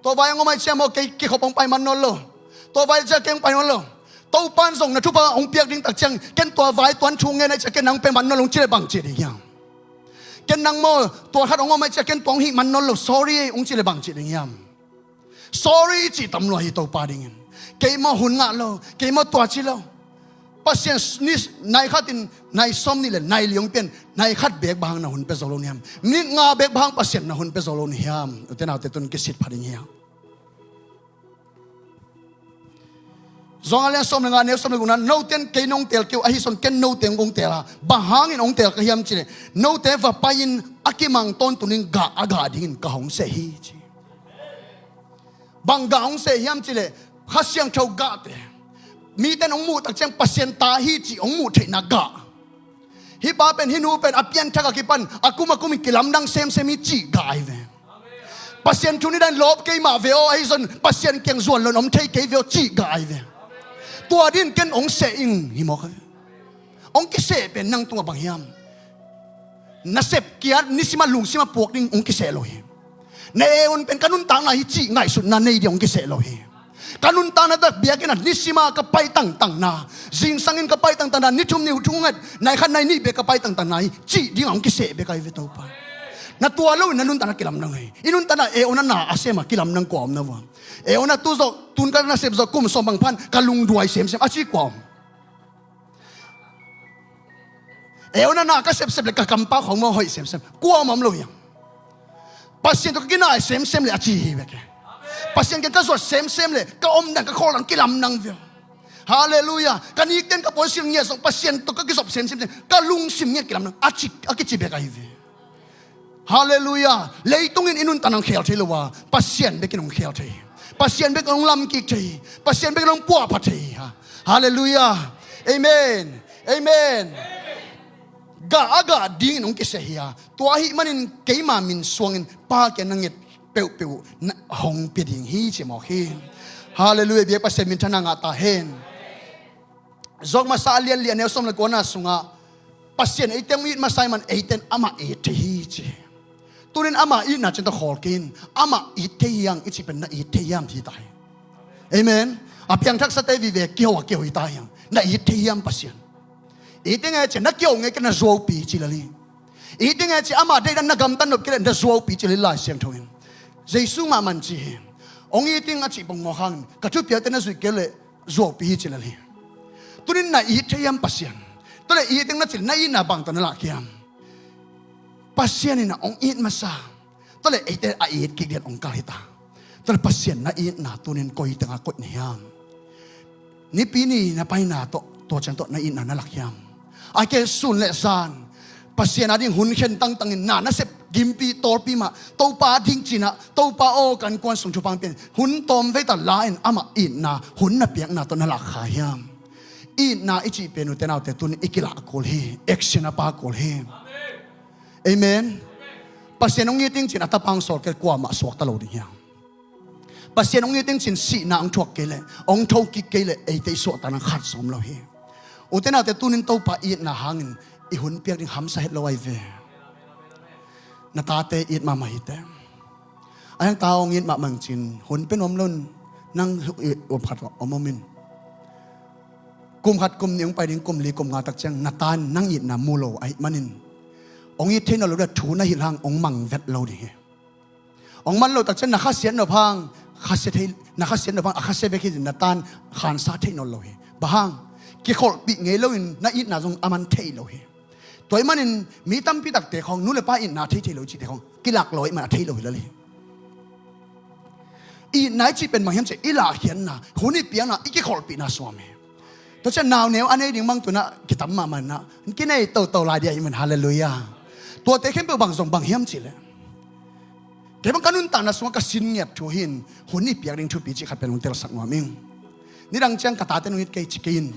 Tua vai hong om a ciah maw, kei kikhop hong pai man nawn lo. Tua vai a ciah kei hong pai man nawn lo. Topan zong na thupha hong piak ding tak ciang, ken tua vai tuan thu ngen a ciah ken nang pe man nawn lo hong ci leh bang ci ding hiam? Ken nang maw, tua khat hong om a ciah ken tua hong hih man nawn lo, sorry hong ci leh bang ci ding hiam? Sorry cih tam lua hi Topa dingin. Kei maw hun ngah lo, kei maw tua ci lo. Pasian ni, nai khat in nai sawm nih le nai li hong pian, nai khat beek bang hang na hun pia zo lo ni hiam? Minit nga beek bang hang Pasian na hun pia zo lo ni hiam? U te nau te, tun kisit pha ding hiam? Johan a lian sawm le nga, neu sawm le gukna, note in kei nong teel kei uh, ahi zong ken note in kong teel a, bang hangin hong teel ka hiam cih leh, note va pai in a kimang tawntung in gah a gah dingin ka hong seh hi ci. Bang gah hong seh hiam cih leh, Kha Siangtho gahte. Mite in hong muh tak ciang Pasian ta hi cih hong muh theihna gah. Hih pa pen, hih nu pen a pianthak a kipan a kum a kumin kilamdang semsem hi cih gah ahi ve. Pasian thu nidang lawp kei mah ve aw, ahi zong Pasian kiang zuan lo in om thei kei ve aw cih gah ahi ve. Tua dingin ken hong seh ing hi mawk ahi ve. Hong kiseh pen nang tungah bang hiam? Nasep kiat nisim a lungsim a puak ding hong kiseh lo hi. Na e un pen ka nuntakna hi cih ngaihsutna nei ding hong kiseh lo hi. Ka nuntakna tak biakinn ah nisim a ka pai tangtangna, zingsangin ka pai tangtangna, ni thum ni thum nget, nai khat nai nih bek ka pai tangtangna hi cih ding hong kiseh bek ahi ve Topa. Na tua lo in na nuntakna kilamdang lo hi. I nuntakna e un a na a sem a kilamdang kua om na vua? E un a tu zawh, tun ka nasep zawh kum sawm bang phan ka lungduai semsem a ci kua om? E un a na ka sepsep le ka kampau khong maw hoih semsem, kua om lo hiam? Pasian tawh ka kinai semsem le a ci hi bek hi. Pasian kiang ka zuat semsem le ka omdan ka khawldan kilamdang ve. Halleluiah. Ka nikten ka puansilh ngiat zong Pasian tawh ka kizop semsem le ka lungsim ngiat kilamdang a ci, a kici bek ahi ve. Halleluiah. Leitung in i nuntakna hong khel thei lo a, Pasian bek in hong khel thei. Pasian bek in hong lamkik thei. Pasian bek in hong puahpha thei. Halleluiah. Amen. Amen. Gah a gah dingin hong kisia hi a, tua ahih manin keima min suangin Pa kiang na nget peuhpeuh na hong pia ding hi, ci mawk hi. Halleluiah. Biak Pasian minthanna ngah ta hen. Zawk masa a lian li a neu sawm le kuana sungah Pasian eite hong it masa ahih man eite in amah it thei hi, ci. Tunin ama itna ciang tawh khawl kei in. Amah it thei hiang i cih pen na it thei hiam ci ta hi. Amen. A piangthaksate vive kiho a kiho hi ta hiang. Na it thei hiam Pasian? It ing e ci, na kiho ngei kei leh na zuaupi ci lel hi. It ing e ci, ama deihdan na gamtat nop kei leh na zuaupi ci lel hi Lai Siangtho in. Jesu mahmah in ci hi. Hong it ing a cih pongmawk hangin ka thupiakte na zuih kei leh zuaupi hi ci lel hi. Tunin na it thei hiam Pasian? Tua leh it ing na cih leh na itna bang tawh na lak hiam? Pasian in a hong it masa. Tua leh eite a it kik dingin hong kal hi ta. Tua leh Pasian na itna tunin koi tengah koih na hiam? Nipi ni na paina tawh, tua ciang tawh na itna na lak hiam? Ahih kei leh sun le zan Pasian a ding hun khen tangtangin na nasep gimpi tawlpi mah, Topa ding cinah, Topa aw, ka innkuan sung thupha hong pia in, hun tawm vei ta la in amah itna, hun na piakna tawh na lak kha hiam? Itna i cih pen ute naute tunin i kilah kul hi, action a pa kul hi. Amen. Pasian hong it ing cin a tapa hong sawl kei leh kuamah suakta lo ding hiam? Pasian hong it ing cin sihna hong thuak kei leh, hong tho kik kei leh eite i suahtakna khat zong om lo hi. Ute naute tunin Topa itna hangin i hun piak ding hamsa het lo ahi ve. Na tate it mahmah hi teh. A hiang ta hong it mahmah ing cin hun pen om lo in nang i om khat om om in. Kum khat kum nih hong pai ding kum li kum nga tak ciang na ta in nang itna mu lo ahih manin hong it thei nawn lo ding a thu na hilh hang hong mang vet lo ding hi. Hong man lo tak ciang na khasiat nop hang, khasia thei, na khasiat nop hang a khasia bek hi, na ta in khansa thei nawn lo hi. Bang hang? Kikholhpih ngei loin na itna zong a man thei lo hi. Tua ahih manin mi tampi takte khawng nu le pa itna thei thei lo i cihte khawng kilak lo ahih man a thei lo hi lel hi. Itna i cih pen bang hiam cih leh i lahkhiatna, hun i piakna, i kikholhpihna suam hi. Tua ciang nauneu a nei ding bang tu-in ah kitam mahmah in ah kinei toto lai ding ahih man, halleluiah. Tuate khempeuh bang zong bang hiam cih leh, kei bang ka nuntakna sungah ka sin ngiat thu hi in, hun i piak ding thupi cih khat pen hong telsak nuam ing. Nidang ciang ka tate in hong it kei ci kei in,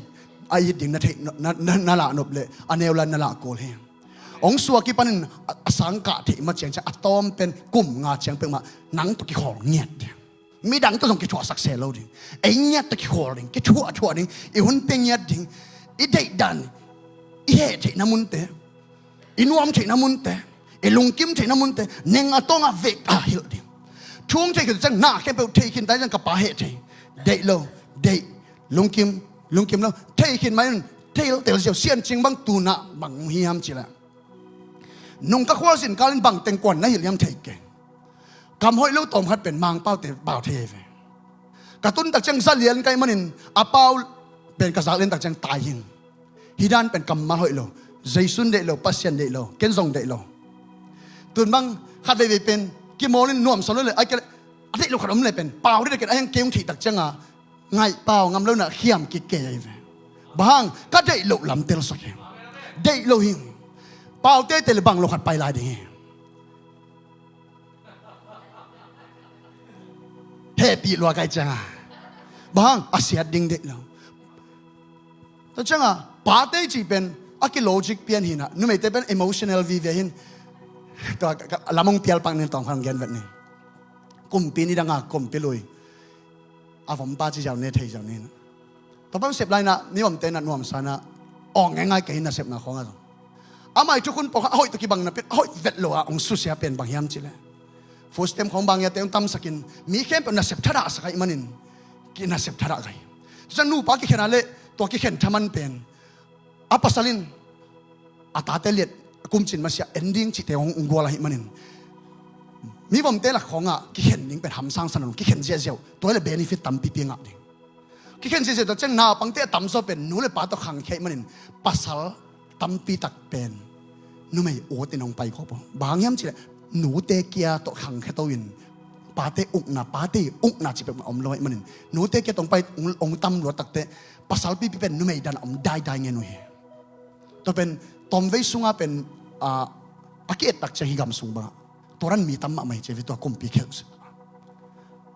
a it ding na theih, na, na, na lah nop leh a neu lai-in na lah kul hi. Hong suak i panin a, a sang kah theih ma ciang ciang a tawm pen kum nga ciang peuhmah nang tawh kikhawl ngiat ding. Midang tawh zong kithuahsak se lo ding. Ei ngiat tawh kikhawl ding, kithuahthuah ding, i hun pia ngiat ding, i deihdan, i heh theihna munte, i nuam theihna munte, i lungkim theihna munte, neng a tawngah vek a hilh ding. Thu hong thei khin ciang na khempeuh thei khin ta ciang ka pa heh thei. Deih lo, deih, lungkim, lungkim lo. Thei khin mai un, thei lo tel ziau, Siancing bang tu-in ah bang hi hiam cih leh, nung ka khualzin kalin bang teng kuan na hilh hiam thei kei. Kam hoih lo tawm khat pen Mangpaute pau thei ve. Ka tun tak ciang za lian ka hih manin a pau pen ka zak lian tak ciang tai hi ing. Hih dan pen kammal hoih lo. Jesu in deih lo, Pasian deih lo, ken zong deih lo. Tu-in bang khat veivei pen kimawl in nuamsa lo leh, ahih kei leh a deih lo khat om leh pen pau ding a ken, a hiang kei hong theih tak ciangah ngaih pau ngam lo-in ah khiam kik kei ahi ve. Bang hang? Ka deih loh lam telsak hi. Deih lo hi. Pau teitei leh bang lo khat pai lai ding hi. Hehpih lua ka hih ciangah. Bang hang? A siat ding deih lo. Tua ciangah pate i cih pen a kilogic pian hi-in ah, numeite pen emotional vive hi-in. Tua ka, ka, lam hong pial pak ning, tawm khat hong gen vet ning. Kumpi nidang a kumpi lui a vom pa ci ziau ni, thei ziau ni. Tua pan sep lai-in ah mi vomte in ah nuamsa-in ah awng ngaingai kei hi, nasepna khawngah zong. Amah i thukhun pawlkhat a hoih tawh kibang napi-in a hoih vet lo-a hong susia pen bang hiam cih leh, food stamp khawng bang hiate hong tamsakin mi khempeuh nasep thadah sak ahih manin kinasep thadah kha hi. Tua ciang nupa kikhen a leh tua kikhen thaman pen a pasal in a tate liat a kumcin masiah en ding cihte hong gual ahih manin mi vomte lak khawngah kikhen ding pen hamsang sa nawn lo, kikhen ziahziah uh, tua hi leh benefit tampipi ngah ding. Kikhen ziahziah tua ciang naupangte a tamzaw pen nu le pa tawh khangkhia ahih manin pasal tampi tak pen numei ut in hong pai khawp uh. Bang hang hiam cih leh nute kia tawh khangkhia to-in pate ukna, pate ukna cih peuhmah om lo ahih manin nute kia tawh hong pai, hong, hong tam luat takteh pasal pipi pen numei dan a om daidai ngen uh hi. Tua pen tawmvei sungah pen, ah, a ki-et tak ciang hih gam sung bangah Tua dan mi tam mahmah hi ci ve, tua kumpi khelh sik.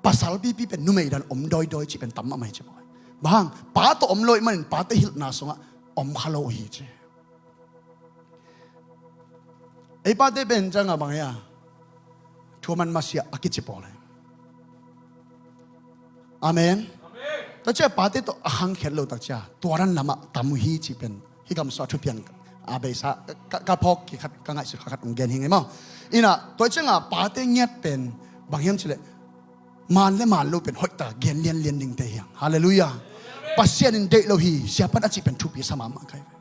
Pasal pipi pen numei dan om dawidawi cih pen tam mahmah hi ci maw. Bang hang, pa tawh om lo ahih manin pate hilhna sungah om kha lo hi ci. Ei pate pen ciang a bang hia, thu a man masiah a kici pawl hi. Amen. Tua ciah pate tawh a khangkhiat lo tak ciah tua dan lamah tam uh hi cih pen hih gamsung a thupiang a beisa ka, ka, ka phawk kikhat, ka ngaihsut kha khat hong gen hi ngei maw. Inah tua ciangah pate ngiat pen bang hiam cih leh man le man lo pen hoihtak gen lianlian dingte hi hang. Halleluiah. Pasian in deih lo hi, siapa in a cih pen thupi sa mahmah ka hi ve.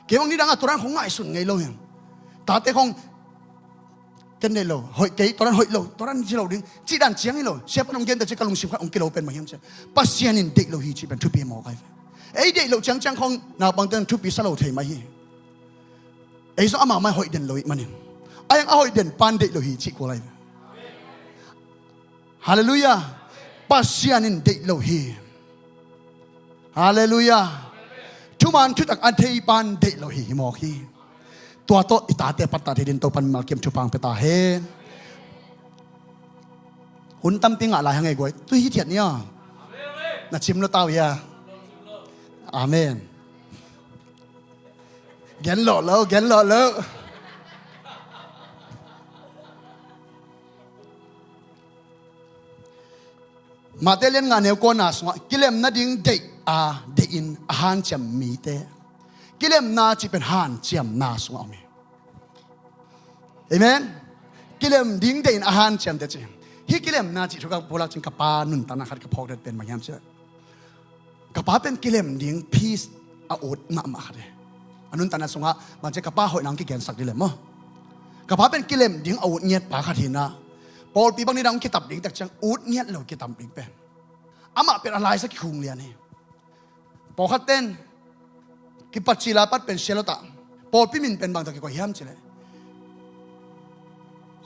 Kei bang nidangah tua dan khong ngaihsun ngei lo hi hang. Tate khong ken deih lo, hoih kei, tua dan hoih lo, tua dan ci lo ding cih dan ciang hi lo. Siapa in hong gen ta ciah ka lungsim khat hong kilo pen bang hiam cih leh Pasian in deih lo hi cih pen thupi mawk ahi ve. Ei deih loh ciangciang khong naupangte in thupi sa lo thei mah hi. Ei zong amah mah hoih den lo ahih manin, a hiang a hoih den pa in deih lo hi cih kul ahi ve. Halleluiah. Pasian in deih lo hi. Halleluiah. Thuman thutak a thei pa in deih lo hi, hi mawk hi. Tua tawh i tate a pattah thei dingin Topa in mimal kim thupha hong pia ta hen. Hun tampi ngah lai hang ei guai, tu hithiat ni aw. Na cim lo tau hia? Amen. Gen lawh lo, gen lawh lo. Matthai lian nga neu kuana sungah kilem nading deih a, deihin a hanciam mite, kilemna cih pen hanciamna sungah om hi. Amen. Kilem ding deihin a hanciamte ci. Hih kilemna cih thu ka pulak ciang ka pa nuntakna khat ka phawk det pen bang hiam cih leh, ka pa pen kilem ding peace a ut mahmah khat hi. A nuntakna sungah bang ci, ka pa hoihna hong kigensak ding leh maw, ka pa pen kilem ding a ut ngiat pa khat hi inah, pawlpi bang nidang hong kitap ding tak ciang ut ngiat lo kitap ding pen, amah pen a laisa kikhung lian hi. Pawlkhat ten kipat cil a pat pen sia lo ta. Pawlpi min pen bang tawh kikoih hiam cih leh,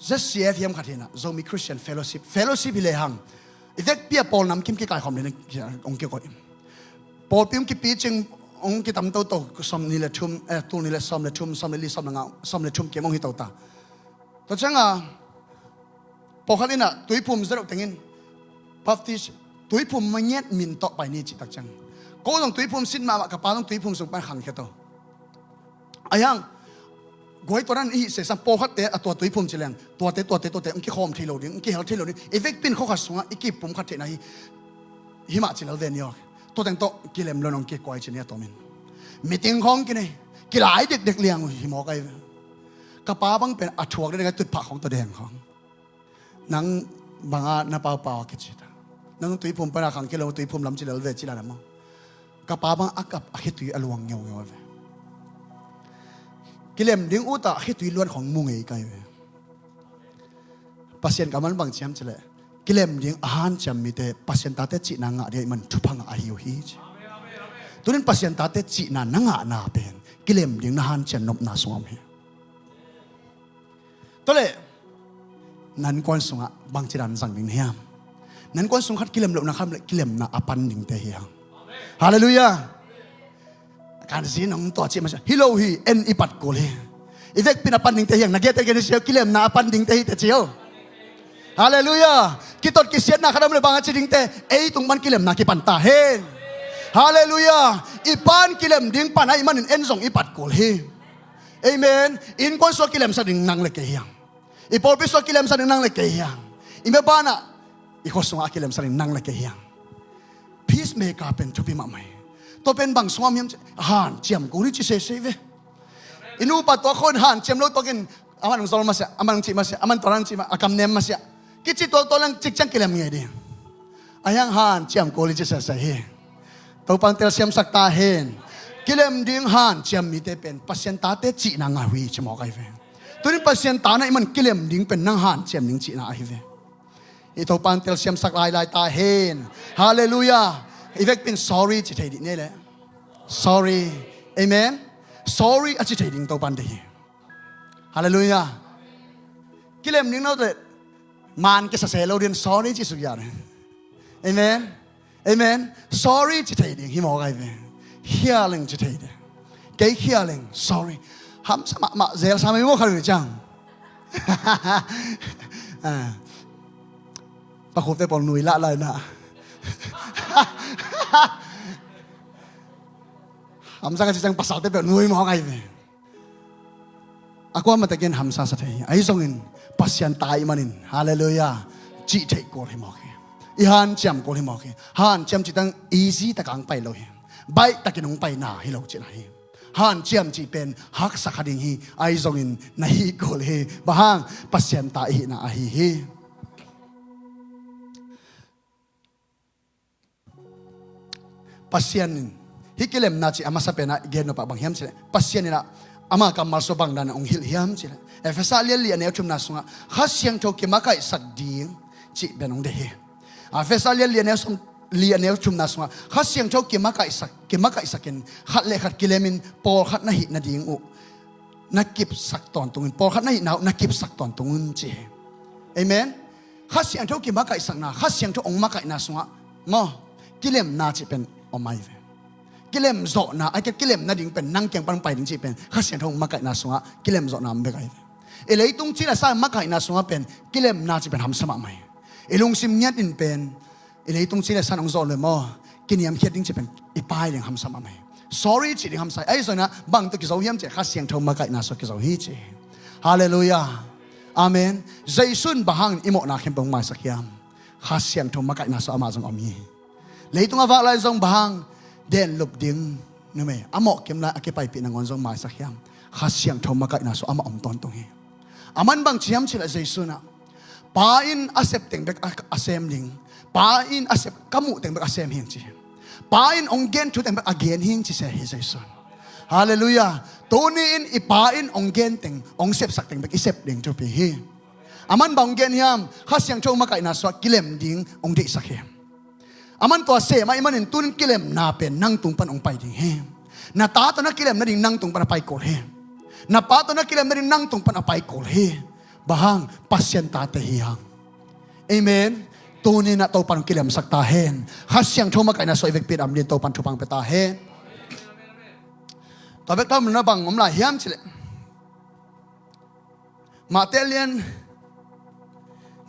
Z C F hiam khat hi inah, Zomi Christian Fellowship, fellowship hi lehang i vekpi a pawl namkim kikaih khawm dingin hong kikoih. Pawlpi hong kipi cing hong kitam toto, sawmnih le thum, eh, tul nih le sawm le thum, sawm le li, sawm le nga, sawm le thum kim hong hi to ta. Tua ciangah pawlkhat inah tuiphum zia loh tengin Baptist tuiphum mangiat min tawh pai ni cih tak ciang, ko zong tuiphum sit mahmah, ka pa zong tuiphum sung pan khangkhia to. A hiang guai tua dan i hih sesang pawlkhatte a tua tuiphum ci leng tuate, tuate, tuate hong kikhawm thei lo ding, hong kihel thei lo ding. I vekpi in khua khat sungah i kipum khat theihna hi, hi mah ci lel ve ni aw. Tua teng tawh kilem lo in hong kikuai ci ni a tuamin. Meeting khawng kinei, kilai dekdek liang uh hi mawk ahi ve. Ka pa bang pen a thuak dek dek a tutphah khawng tawh deng khawng. Nang banga na paupau a kici ta. Nang tuiphum pana khang kilo, tuiphum lam ci lel ve ci la na maw. Ka pa bang a kap a khitui a luang ngeungeu ve. Kilem ding uta a khitui luan khawng mu ngei kai ve. Pasian ka man bang ciam ci leh, kilem ding a hanciam mite Pasian tate cihna ngah ding ahih man thupha ngah ahi uh hi ci. Tunin Pasian tate cihna na ngahna pen kilem ding na hanciam nopna sungah om hi. Tua leh na innkuan sungah bangci dan zang ding na hiam? Na innkuan sung khat kilem lohna khat leh kilemna a pan dingte hi hang. Halleluiah. Kan zi nong tua cih masa hi lo hi, en i pat kul hi. I vekpi in a pan dingte hi hang. Na giate gen hi sia, kilemna a pan dingte hi te ci o. Halleluiah. Kitot kisiatna khat om leh bang a ci dingte, ei tung pan kilemna kipan ta hen. Halleluiah. I pan kilem ding pan ahih manin en zong i pat kul hi. Amen. Innkuan sua kilemsak ding nang le kei hi hang. I pawlpi sua kilemsak ding nang le kei hi hang. I meh banah i khua sungah a kilemsak ding nang le kei hi hang. Peacemaker pen thupi mahmah hi. Tua pen bang sungah om hiam ci, hanciam kul hi ci sese ve. I nupa tua khawng hanciam lo tuakin, aman hong zol masiah, aman hong cih masiah, aman tua hong cih masiah, a kam nem masiah. Kici tuaktuak leng cikciang kilem ngei ding. A hiang hanciam kul hi ci sese hi. Topan telsiamsak ta hen. Kilem ding hanciam mite pen Pasian tate cihna ngah uh hi ci mawk ahi ve. Tunin Pasian ta na hih man kilem ding pen nang hanciam ding cihna ahi ve. I Topan telsiamsak lailai ta hen. Halleluiah. I vekpi in sorry ci thei ding nei leh. Sorry. Amen. Sorry a ci thei ding Topan deih hi. Halleluiah. Kilem ding no te man kisa se lo ding sorry ci suk ya. Amen. Amen. Sorry ci thei ding hi mawk ahi ve. Healing ci thei ding. Kei healing, sorry. Hamsa mahmah zel sa mai maw kha ding ciang. Ah. Pakhupte pawl nui lah lai na. Hamsa ka cih ciang pasalte peuh nui mawk ahi ve. A kuamah takin hamsa sa thei hi. Ahi zongin Pasian ta ahih manin, halleluiah, cih theih kul hi mawk hi. I hanciam kul hi mawk hi. Hanciam cih tang easy takin hong pai lo hi. Baih takin hong paina hi lo cihna hi. Hanciam cih pen haksa kha ding hi. Ahi zongin na hih kul hi. Bang hang? Pasian ta i hihna ahi hi. Pasian in hih kilemna cih a masa penah i gen nop ah bang hiam cih leh, Pasian in ah ama kammal sungah bang dan hong hilh hiam cih leh, Efesa lian li a neu thumna sungah Kha Siangtho kimakaihsak ding cih pen hong deih hi. Efesa lian li a neu sung, li a neu thumna sungah Kha Siangtho kimakaihsak, kimakaihsak in khat le khat kilemin pawlkhat na hih nading uh na kipsak tawntungin, pawlkhat na hihna uh na kipsak tawntungun ci hi. Amen. Kha Siangtho kimakaihsakna, Kha Siangtho hong makaihna sungah maw, kilemna cih pen om ahi ve. Kilemzawhna, ahih kei leh kilem nading pen nang kiang pan hong pai ding cih pen Kha Siangtho hong makaihna sungah kilemzawhna om bek ahi ve. I leitung cina sa makaihna sungah pen kilemna cih pen hamsa mahmah hi. I lungsim ngiat in pen i leitung cina sa hong zawh le maw, kiniamkhiat ding cih pen i pai ding hamsa mahmah hi. Sorry cih ding hamsa hi. Ahi zongin ah bang tawh kizo hiam cih leh Kha Siangtho makaihna sungah kizo hi ci hi. Halleluiah. Amen. Jesu in bang hangin i mawhna khempeuh hong maisak hiam? Kha Siangtho makaihna sungah amah zong om hi. Leitung a vak lai zong bang hang denlup ding, numei a mawh kim lai a kipaipih nangawn zong maisak hiam? Kha Siangtho makaihna sungah amah om tawntung hi. Aman bang ci hiam cih leh Jesu in ah Pa in a sep teng bek a, a sem ding, Pa in a sep, ka muh teng bek a sem hi ci hi. Pa in hong gen thu teng bek a gen hi ci se hi Jesu in. Halleluiah. Tuni in i Pa in hong gen teng, hong sepsak teng bek i sep ding thupi hi. Aman bang hong gen hiam? Kha Siangtho makaihna sungah kilem ding hong deihsak hi. Aman tua sem ahih manin tuni in kilemna pen nang tung pan hong pai ding hi. Na ta tawh na kilem nading nang tung pan a pai kul hi. Na pa tawh na kilem nading nang tung pan a pai kul hi. Bang hang? Pasian tate hi hang. Amen. Tuni in ah Topa in hong kilemsak ta hen. Kha Siangtho makaihna sungah i vekpi in a om dingin Topa in thupha hong pia ta hen. Tua bek tham lo in ah bang om lai hiam cih leh, Matthai lian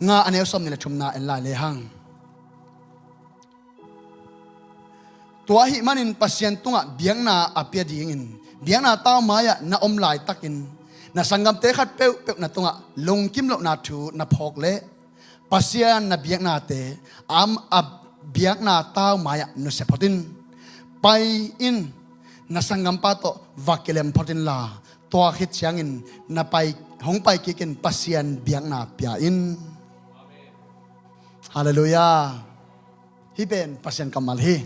nga a neu sawmnih le thumna en lai le hang. Tua ahih manin Pasian tungah biakna a pia dingin biakna tau mai-ah na om laitakin na sanggamte khat peuhpeuh na tungah lungkim lohna thu na phawk leh Pasian na biaknate a, a biakna tau mai-ah nusia phot in. Pai in, na sanggampa tawh va kilem phot inla, tua khit ciangin na pai, hong pai kikin Pasian biakna pia in. Halleluiah. Hih pen Pasian kammal hi.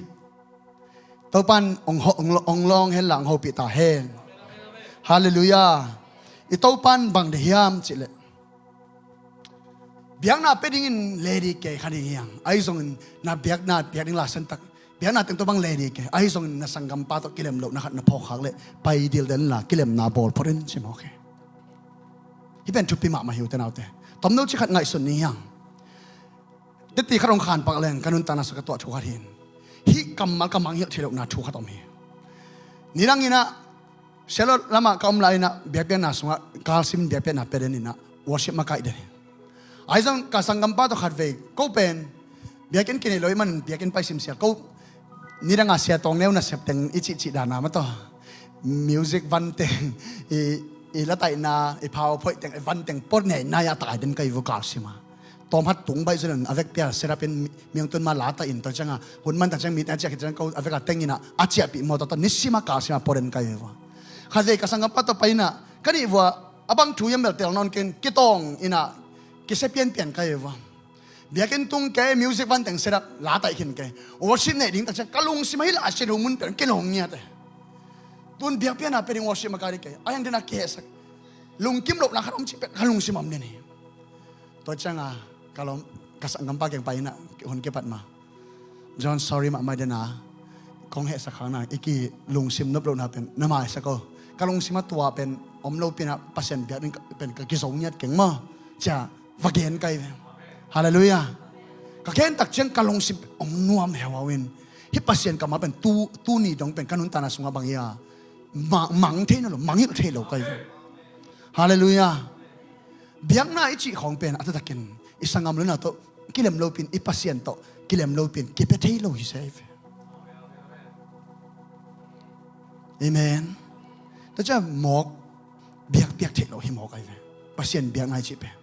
Topa in hong ho-, hong lo-, hong lawng hen la hong hopih ta hen. Halleluiah. I Topa in bang deih hiam cih leh, biakna pia dingin ready kei kha ding hi hang. Ahi zongin na biakna piak ding la santak, biakna teng tawh bang ready kei. Ahi zongin na sanggampa tawh kilem lohna khat na phawk khak leh pai dildel inla kilemna bawl phot in ci mawk hi. Hih pen thupi mahmah hi ute naute. Tomno ci khat ngaihsun ni hi hang. Titi khat hong khan pak leng ka nuntakna sungah ka tuah thu khat hi. Hih kammal ka mangngilh theih lohna thu khat om hi. Nidang in ah Sialot lamah ka om lai in ah biakpiakna sungah kalsim biakpiakna pia den in ah worship makaih den hi. Ahi zong ka sanggampa tawh khatvei ko pen biakinn kineih lo ahih manin biakinn pai simsial ko. Nidang a Sia Tawng Neu nasep teng i cihcih dan a mah tawh music van teng, i, i lataihna, i PowerPoint teng, i van teng pua nei nai a tai den ka hi uh kalsim a. Tawmhat tung baih zun in a vekpi a set up in mi hong tun ma lataih in tua ciang a hun man tak ciang mi teng a ciah khit ciang ko a vek a teng in ah a ciahpih mawtaw tawh nisim a kalsim a pua den ka hi uh. Khatvei ka sanggampa tawh pai in ah ka nih vua a bang thu hiam bel tel nawn kei in kitawng in ah kisia pianpian ka hi uh. Biakinn tung kei music van teng set up lataih khin kei. Worship neih ding tak ciang ka lungsim a hih lai Sia Tawng Neu mun pen kilawng ngiat e. Tun biakpiakna pia ding worship makaih ding kei. A hiang den a kihehsak lungkim lohna khat om cih pen ka lungsim om den hi. Tua ciang a ka lawm, ka sanggampa kiang pai in ah hun kipat ma, John, sorry mahmah den a, kong hehsak khak na, i kilungsim nop lohna pen na maisak o. Ka lungsim a tua pen om lo pi in ah Pasian biak ding pen ka kizo ngiat keng maw, ci a va gen ka hi ve. Halleluiah. Ka gen tak ciang ka lungsim hong nuam heuhau in, hih Pasian kammal pen tu, tuni dong pen ka nuntakna sungah bang hi a, ma-, mang thei nawn lo, mangngilh thei lo ka hi ve. Halleluiah. Biakna i cih khawng pen a taktakin i sanggam lona tawh kilem lopin, i Pasian tawh kilem lopin kipia thei lo hi se hi ve. Amen. Tua ciang mawk biakpiak theih lo hi mawk ahi ve. Pasian biakna i cih pen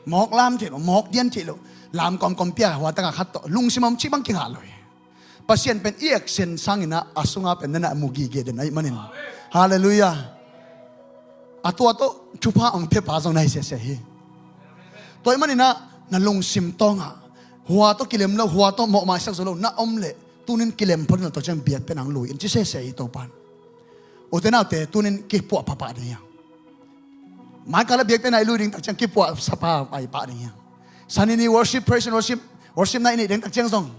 mawk lam theih lo, mawk dian theih lo. Lam kawmkawm pia, hua tangah khat tawh lungsim om cih bang kingah lo hi. Pasian pen i eksen sangin ah a sunga pen nana mu gige den ahih manin. Halleluiah. A tua tawh thupha hong piapa zong na hi sese hi. Tua ahih manin ah na lungsim tawngah hua tawh kilem lo, hua tawh mawhmaisak zo lo na om leh, tunin kilem phot in la, tua ciang biakpiakna hong lui in ci sese hi Topan. Ute naute, tunin kipuah phapah ding hi hang. Mai kal a biakpiakna i lui ding tak ciang kipuah sapa pai pah ding hi hang. Sani ni worship, praise and worship, worship na i neih ding tak ciang zong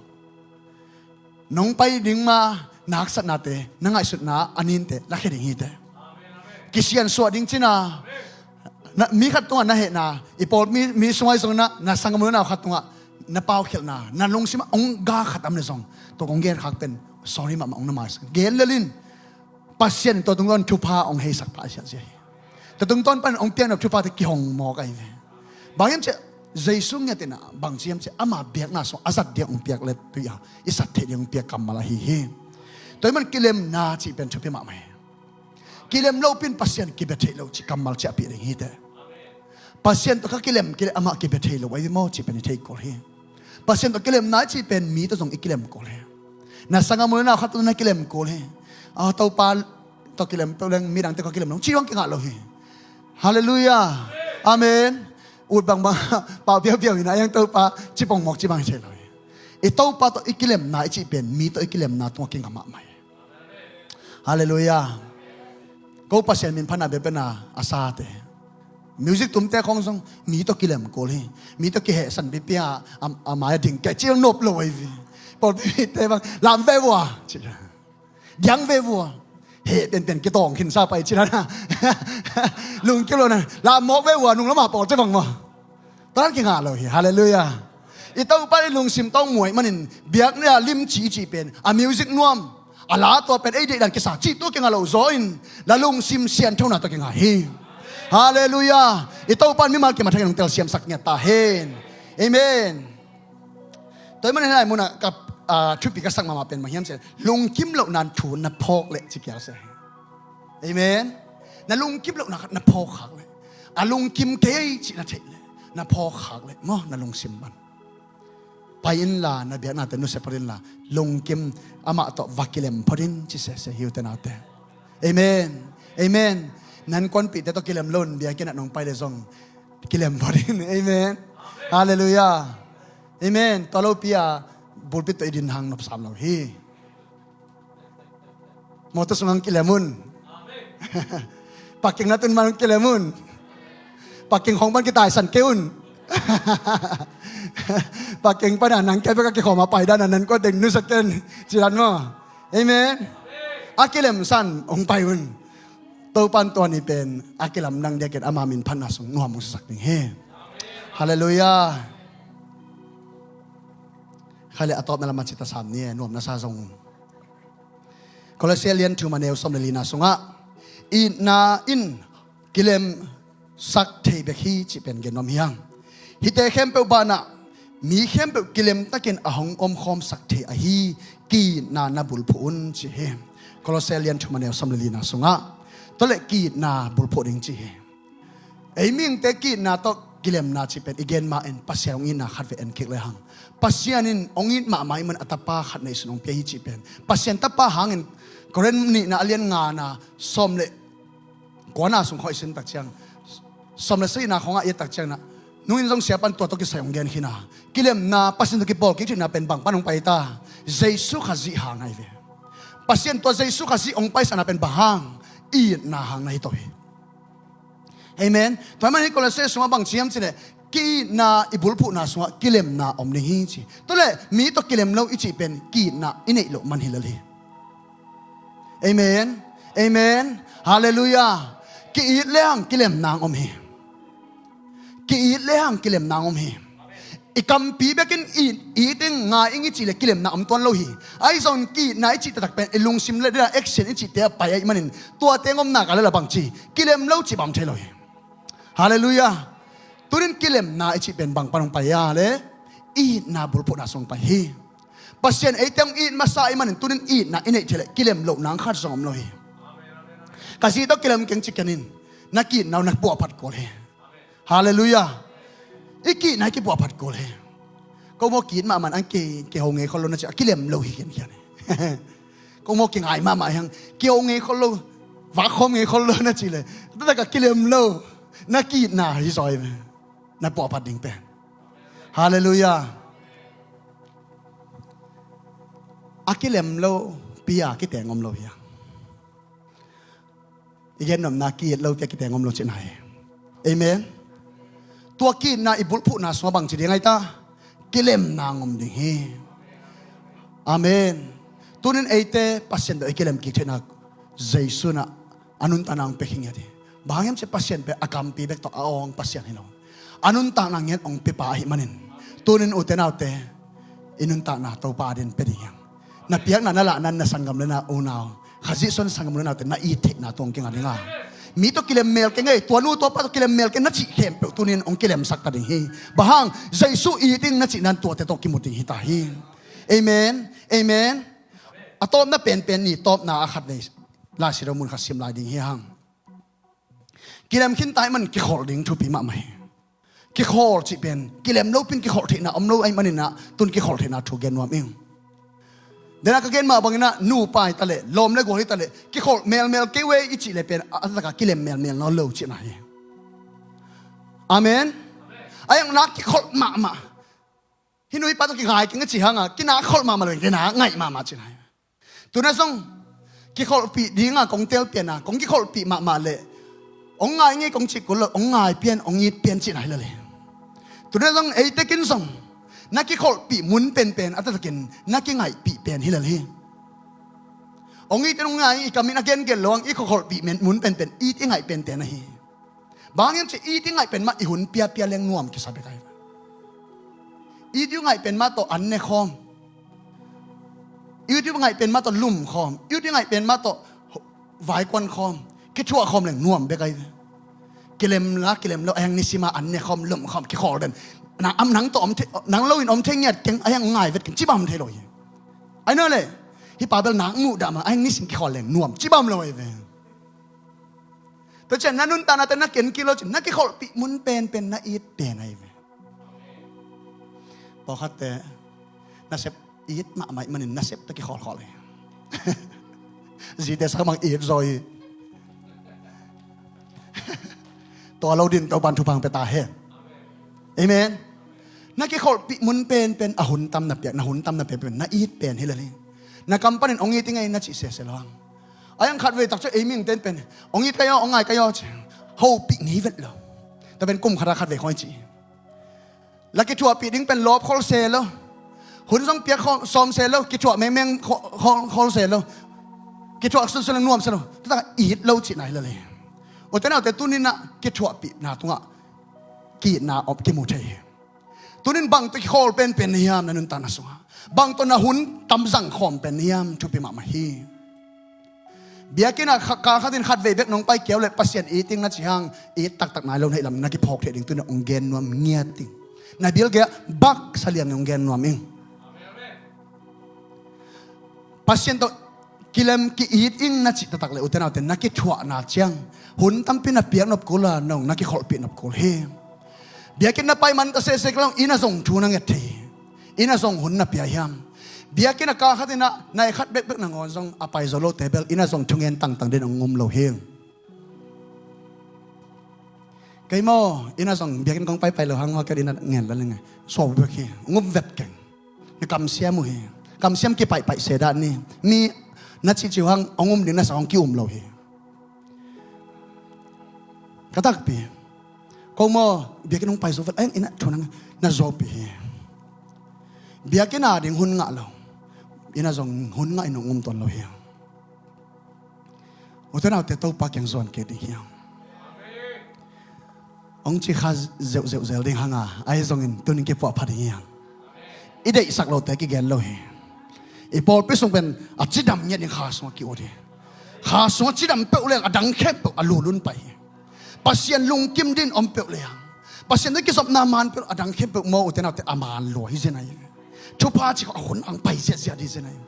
nong pai ding ma, na haksatnate, na ngaihsutna a ninte lakhia ding hi teh. Kisiansuah ding cina, na, mi khat tungah na hehna, i pawl mi, mi sungah i zong na, na sanggam lona khat tungah na paukhialhna, na lungsim ah hong ga khat om le zong, tua kong gen khak pen sorry mahmah, hong na maisak gen lel in. Pasian in tua tungtawn thupha hong heisak pah siasia hi. Tua tungtawn pan hong piakna thuphate kihong mawk ahi ve. Bang hiam ciah, Jesu ngiat in ah bang ci hiam ciah, ama biakna sung a zat diak hong piak le tui a i sat theih ding hong piak kammal ahi hi. Tua ahih man kilemna cih pen thupi mahmah hi. Kilem lopin Pasian kibia theih lo cih kammal ciahpih ding hi teh. Pasian tawh ka kilem kilem amah kibia thei lo ahi maw cih pen i thei kul hi. Pasian tawh kilemna i cih pen mi tawh zong i kilem kul hi. Na sanggam lona khat tawh na kilem kul hi. A, Topa tawh kilem peuh leng midangte ka kilem lo cih bang kingah lo hi. Halleluiah. Amen. Ut bangbang pau piaupiau in a, a yang Topa cih pongmawk cih bang hi thei lo hi. I Topa tawh i kilemna i cih pen mi tawh i kilemna tungah kingah mahmah hi. Halleluiah. Ko Pasian min phatna biakpiakna a sate, music tumte khawng zong mi tawh kilem kul hi. Mi tawh kihehsan pipia a, a mai a ding kei cih nop lo ahi vi. Pawlpite bang lam ve vua ci, diang ve vua, heh pianpian kitawng khinsa pai ci lana lungkim lo na, lam mawk ve vua nung lama pawl ci bang maw. Tua dan kingah lo hi. Halleluiah. I Topa i lungsim tawh muai manin biakna limci i cih pen a music nuam, a la tua pen ei deih dan kisa cih tua kingah lo zaw in, la lungsim sianthona tua kingah hi. Halleluiah. I Topa in mimal kim a thak in hong telsiamsak ngiat ta hen. Amen. Tua ahih manin hih lai munah ka, ah, thupi ka sak mahmah pen bang hiam cih leh, lungkim lohna thu na phawk leh ci kial se. Amen. Na lungkim lohna khat na phawk khak leh, a lungkim kei cih na theih leh, na phawk khak leh maw, na lungsim pan pai inla, na biaknate nusia phot inla, lungkim amah tawh va kilem phot in ci sese hi ute naute. Amen. Amen. Na innkuanpihte tawh kilem lo in biakinn ah nong pai leh zong kilem phot in. Amen. Halleluiah. Amen. Tua lopi a pulpit tawh i din hang nopsam lo hi. Mawtaw sungah kilem un. Parking na tun man kilem un. Parking khawng pan kitaisan kei un. Parking pan a nang kei bek a kikhawm a pai dan a, na innkuan teng nusia ken ci dan maw. Amen. A kilemsan hong pai un. Topan tua ni pen a kilamdang diakin ama min phatna sung nuam hong sisak ding hi. Halleluiah. Khai leh a tawpna lam a cita sam ni e, nuam na sa zong. Kolose lian thum a neu sawm le lina sungah, itna in kilemsak thei bek hi cih pen gen nuam hi hang. Hihte khempeuh banah mi khempeuh kilemtakin a hong omkhawmsak thei ahi ki-itna na bulphuh un ci hi. Kolose lian thum a neu sawm le lina sungah tua leh ki-itna bulphuh ding ci hi. Ei mihingte ki-itna tawh kilemna cih pen i gen ma-in Pasian hong itna khat vei en kik le hang. Pasian in hong it mahmah ahih man a tapa khat neihsun hong pia hi cih pen Pasian tapa hangin Korin nihna a lian ngana sawm le kuana sung khawng i sim tak ciang, sawm le sagihna khawngah i et tak ciang na, nungin zong sia pan tua tawh kisai hong gen khin a, kilemna, Pasian tawh kipawl kik theihna pen bang pan hong pai ta? Jesu Khazih hang ahi ve. Pasian tua Jesu Khazih hong paisakna pen bang hang? Itna hang na hi to hi. Amen. Tua ahih man hih Kolose sungah bang ci hiam cih leh, ki-itna i bulphuhna sungah kilemna om ding hi ci. Tua leh mi tawh kilem lo i cih pen ki-itna i neih loh man hi lel hi. Amen. Amen. Halleluiah. Ki-it le hang kilemna hong om hi. Ki-it le hang kilemna hong om hi. I kampi bekin it, it ing, ngai ing i cih leh kilemna om tuan lo hi. Ahi zongin ki-itna i cih taktak pen i lungsim le dina action i cihte a pai ahih manin tuate ngomna ka le la bang ci, kilem lo cih bang om thei lo hi. Halleluiah. Tunin kilemna i cih pen bang pan hong pai a le, i itna bulphuhna sung pai hi. Pasian eite hong it masa ahih manin tunin itna i neih theih leh kilem loh nang khat zong om lo hi. Ka zi tawh kilem keng ci ken in, na ki-itna uh na puahphat kul hi. Halleluiah. I ki-itna i kipuahphat kul hi. Ko maw ki-it mahmah in ang ki, kiho ngei khol lo na ci a kilem lo hi khiankhian hi. Ko maw kingai mahmah hiang kiho ngei khol lo, vak khawm ngei khol lo na ci le, taktak a kilem lo, na ki-itna hi zaw hi ve. Na puahphat ding pen. Halleluiah. A kilem lo pi a kiteng om lo hi a. I gen nopna ki-it lo pi a kiteng om lo cihna hi. Amen. Tua ki-itna i bulphuhna sungah bang ci ding a hi ta? Kilemna ngom ding hi. Amen. Tunin eite Pasian tawh i kilem kik theihna Jesu in a nuntakna hong pia khin ngiat hi. Bang hang hiam cih leh Pasian pen a kampi bek tawh a awng Pasian hi lo. A nuntakna ngiat hong piapa ahih manin, tunin ute naute, i nuntakna Topa adingin pia ding hiam? Na piakna na lahna in na sanggam le na unau, Khazih suan sanggam le naute na it theihna tawh hong kinga ding a. Mi tawh kilem mel keng ei, tua nu tua pa tawh kilem mel keng na cih khempeuh tunin hong kilemsak ta ding hi. Bang hang, Jesu it ing na cihna in tuate tawh kimu ding hi ta hi. Amen. Amen. A tawpna penpen ni, tawpna a khat vei Lai Siangtho mun khat sim lai ding hi hang. Kilem khin ta ahih manin kikholh ding thupi mahmah hi. Kikholh cih pen kilem lopi in kikholh theihna om lo ahih manin a, tun kikholh theihna thu gen nuam ing. Dena ka gen mah bangin a, nupa hi ta leh, lawm le gual hi ta leh, kikholh melmel kei ve i cih leh pen a, a taktak a kilem melmel nawn lo cihna hi. Amen. A iang nak kikholh mahmah. Hih nu hih pa tawh kingai keng a cih hang a, kinak kholh mahmah lo, kinak ngaih mahmah cihna hi. Tuna zong kikholhpih ding a kong telpian a, kong kikholhpih mahmah leh, hong ngai ngei kong cih kul lo, hong ngai pian, hong it pian cihna hi lel hi. Tuna zong eite kin zong na kikholhpih mun penpen a taktakin na kingaihpih pen hi lel hi. Hong it in hong ngai, i kam in a gengen lo hang, i kikholhpih mun penpen it i ngaih pente na hi. Bang hang hiam cih leh it i ngaih pen mah i hun piapia leng nuam kisa bek ahi. It i ngaih pen mah tawh an ne khawm, it i ngaih pen mah tawh lum khawm, it i ngaih pen mah tawh vaikuan khawm, kithuah khawm leng nuam bek ahi. Kilem la kilem lo a hiang nisim a an ne khawm, lum khawm, kikhawl den. Nang am nang tawh om thei, nang lo in om thei ngiat keng, a hiang ngai vet keng, ci bang om thei lo hi. Ai no le, hih pa bel nak muh dah mah, a hiang nisim kikhawl leng nuam, ci bang om lo ahi ve. Tua ciang na nuntakna te na ken kilo cin, na kikholhpih mun penpen na it pen ahi ve. Pawlkhatte nasep it mahmah ahih manin nasep tawh kikholhkholh hi. Zite sak mang it zaw hi. Tua lo din Topan thupha pia ta hen. Amen. Na kikholhpih mun penpen a hun tam na piak, na hun tam na piak pen na it pen hi lel hi. Na kam panin hong it i ngai na cih sese lo hang. A hiang khatvei tak cu ei mihingte in pen hong it ka hi aw, hong ngai ka hi aw ci, hopih ngei vet lo. Tua pen kum khat a khatvei khawng hi ci. La kithuahpih ding pen lawp khol se lo. Hun zong piak khol, sawm se lo, kithuah mengmeng khol, khol, khol se lo. Kithuah sunsun leng nuam se lo. Taktak a it lo cihna hi lel hi. Ute naute, tuni-in ah kithuahpihna tungah ki-itna om kimu thei hi. Tuni-in bang tawh kikhawl penpen na hiam na nuntakna sungah? Bang tawh na hun tam zang khawm pen na hiam? Thupi mahmah hi. Biakinn ah kha-, kal khatin khatvei bek nong pai kei uh leh Pasian it ing na cih hang, it taktak nai lo na hih lam na kiphawk theih ding tuni-in hong gen nuam ngiat ing. Na bil gei-ah bak sa liang in hong gen nuam ing. Pasian tawh kilem ki-it ing na cih taktak leh ute naute, na kithuahna ciang hun tampi na piak nop kul a, nong na kikholhpih nop kul hi. Biakinn na pai man ta sese kei leh inn ah zong thu na nget thei hi. Inn ah zong hun na pia hiam? Biakinn ah kal khatin ah nai khat bekbek nangawn zong a pai zo lote bel inn ah zong thungen tangtang ding hong um lo hi. Kei maw, inn ah zong biakinn kong paipai lo hang maw, kei inn ah ngen la leng, suak bek hi, hong um vet keng. Na kamsiam uh hi. Kamsiam kipaihpaih se dah ni. Mi na cihcih uh hang hong um ding na sa hong ki-um lo hi. Ka takpi, ko maw, biakinn hong pai zo vet, a hiang inn ah thu na ngen, na zuaupih hi. Biakinn ading hun ngah lo, inn ah zong hun ngah in hong um tuan lo hi. Ute naute, Topa kiang zuan kik ding hiam? Hong ci kha zeuhzeuh zel ding hang a, ahi zongin tuni-in kipuahphat ding hiam? I deihsak lote kigen lo hi. I pawlpi sung pen a cidam ngiat ding kha sungah ki-ut hi. Kha sungah cidam peuh leng a dang khempeuh a lulun pai hi. Pasian lungkim ding om peuh le hang, Pasian tawh kizopna man peuh, a dang khempeuh maw, ute naute, a man lua hi zen ahi. Thupha cih khawng a hun ang pai ziahziah ding zen ahi.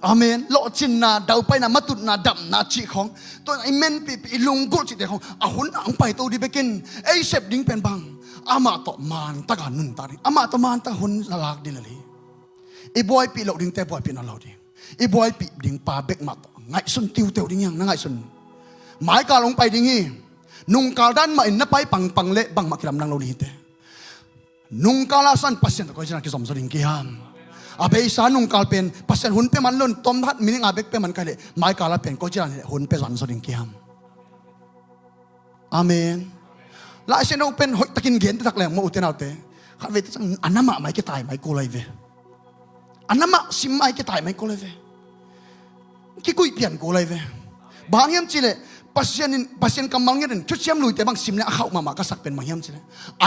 Amen. Lawhcinna, daupaina, matutna, damna cih khawng, tua i menpihpih, i lunggulh cihte khawng a hun ang paito ding bekin, ei sep ding pen bang, amah tawh man taka nuntak ding, amah tawh man taka hun la lak ding lel hi. I buaipih loh dingte buaipih nawn lo ding. I buaipih ding pa bek mah tawh ngaihsun tiuteu ding hi hang, na ngaihsun. Maikal hong pai ding hi. Nungkal dan mah in na pai pangpang leh bangmah kilamdang lo ding hi teh. Nungkal a san Pasian tawh koici dan kizom zaw ding kiam? A beisa nungkal pen Pasian hun pia man lo in, tawm khat minute nga bek pia man ka hih leh, maikal a pen koici dan hun pia zan zaw ding kiam? Amen. Lai Siangtho pen hoihtakin gen taktak leng maw, ute naute, khatvei teh ciang a na mahmah i kitai mai kul lai ve. A na mah sim mah i kitai mai kul lai ve. Kikuih pian kul lai ve. Bang hang hiam cih leh, Pasian in, Pasian kammal ngiat in thuciam luite bang sim leh a khauh mahmah ka sak pen bang hiam cih leh,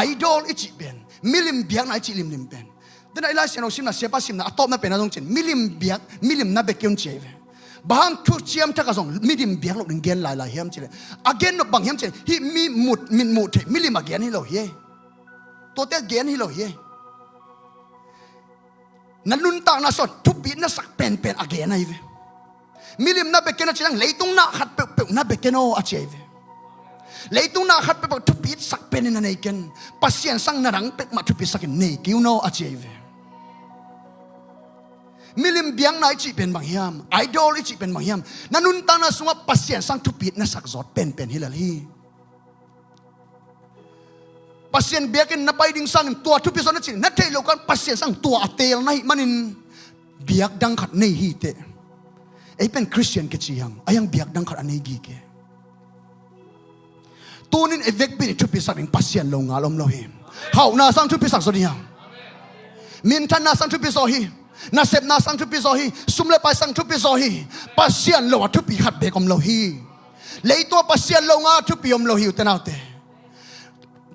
idol i cih pen, milim biakna i cih limlim pen. Tua hi a, i Lai Siangtho simna, siapa simna a tawpna pen a zong cin, milim biak, milim na bek kei un ci ahi ve. Bang hang thuciam thak ah zong milim biak loh ding gen lailai hiam cih leh, a gen nop bang hiam cih leh, hih mi mut, mitmuh theih milim a gen hi lo hi. Tuate a gen hi lo hi. Na nuntakna sung thupit na sak penpen a gen ahi ve. Milim na bek ken a ci leng, leitung na khat peuhpeuh na bek ken aw a ci ahi ve. Leitung na khat peuhpeuh thupit sak penin na nei ken. Pasian sang na dang peuhmah thupit sakin nei kei un aw a ci ahi ve. Milim biakna i cih pen bang hiam? Idol i cih pen bang hiam? Na nuntakna sungah Pasian sang thupit na sak zawt penpen hi lel hi. Pasian biakinn na pai ding sangin tua thupi zawh na cih, na theih loh kan Pasian sang tua a teel na hih manin biak dang khat nei hi teh. Ei pen Khristian kici hang, a hiang biak dang khat a nei gige. Tunin i vekpi in i thupisak ding Pasian lo ngal om lo hi. Hauhna sang thupisak zaw ding hiam? Minthanna sang thupi zaw hi. Nasepna sang thupi zaw hi. Sum le pai sang thupi zaw hi. Pasian lo a thupi khat beek om lo hi. Leitung ah Pasian lo ngal a thupi om lo hi, ute naute.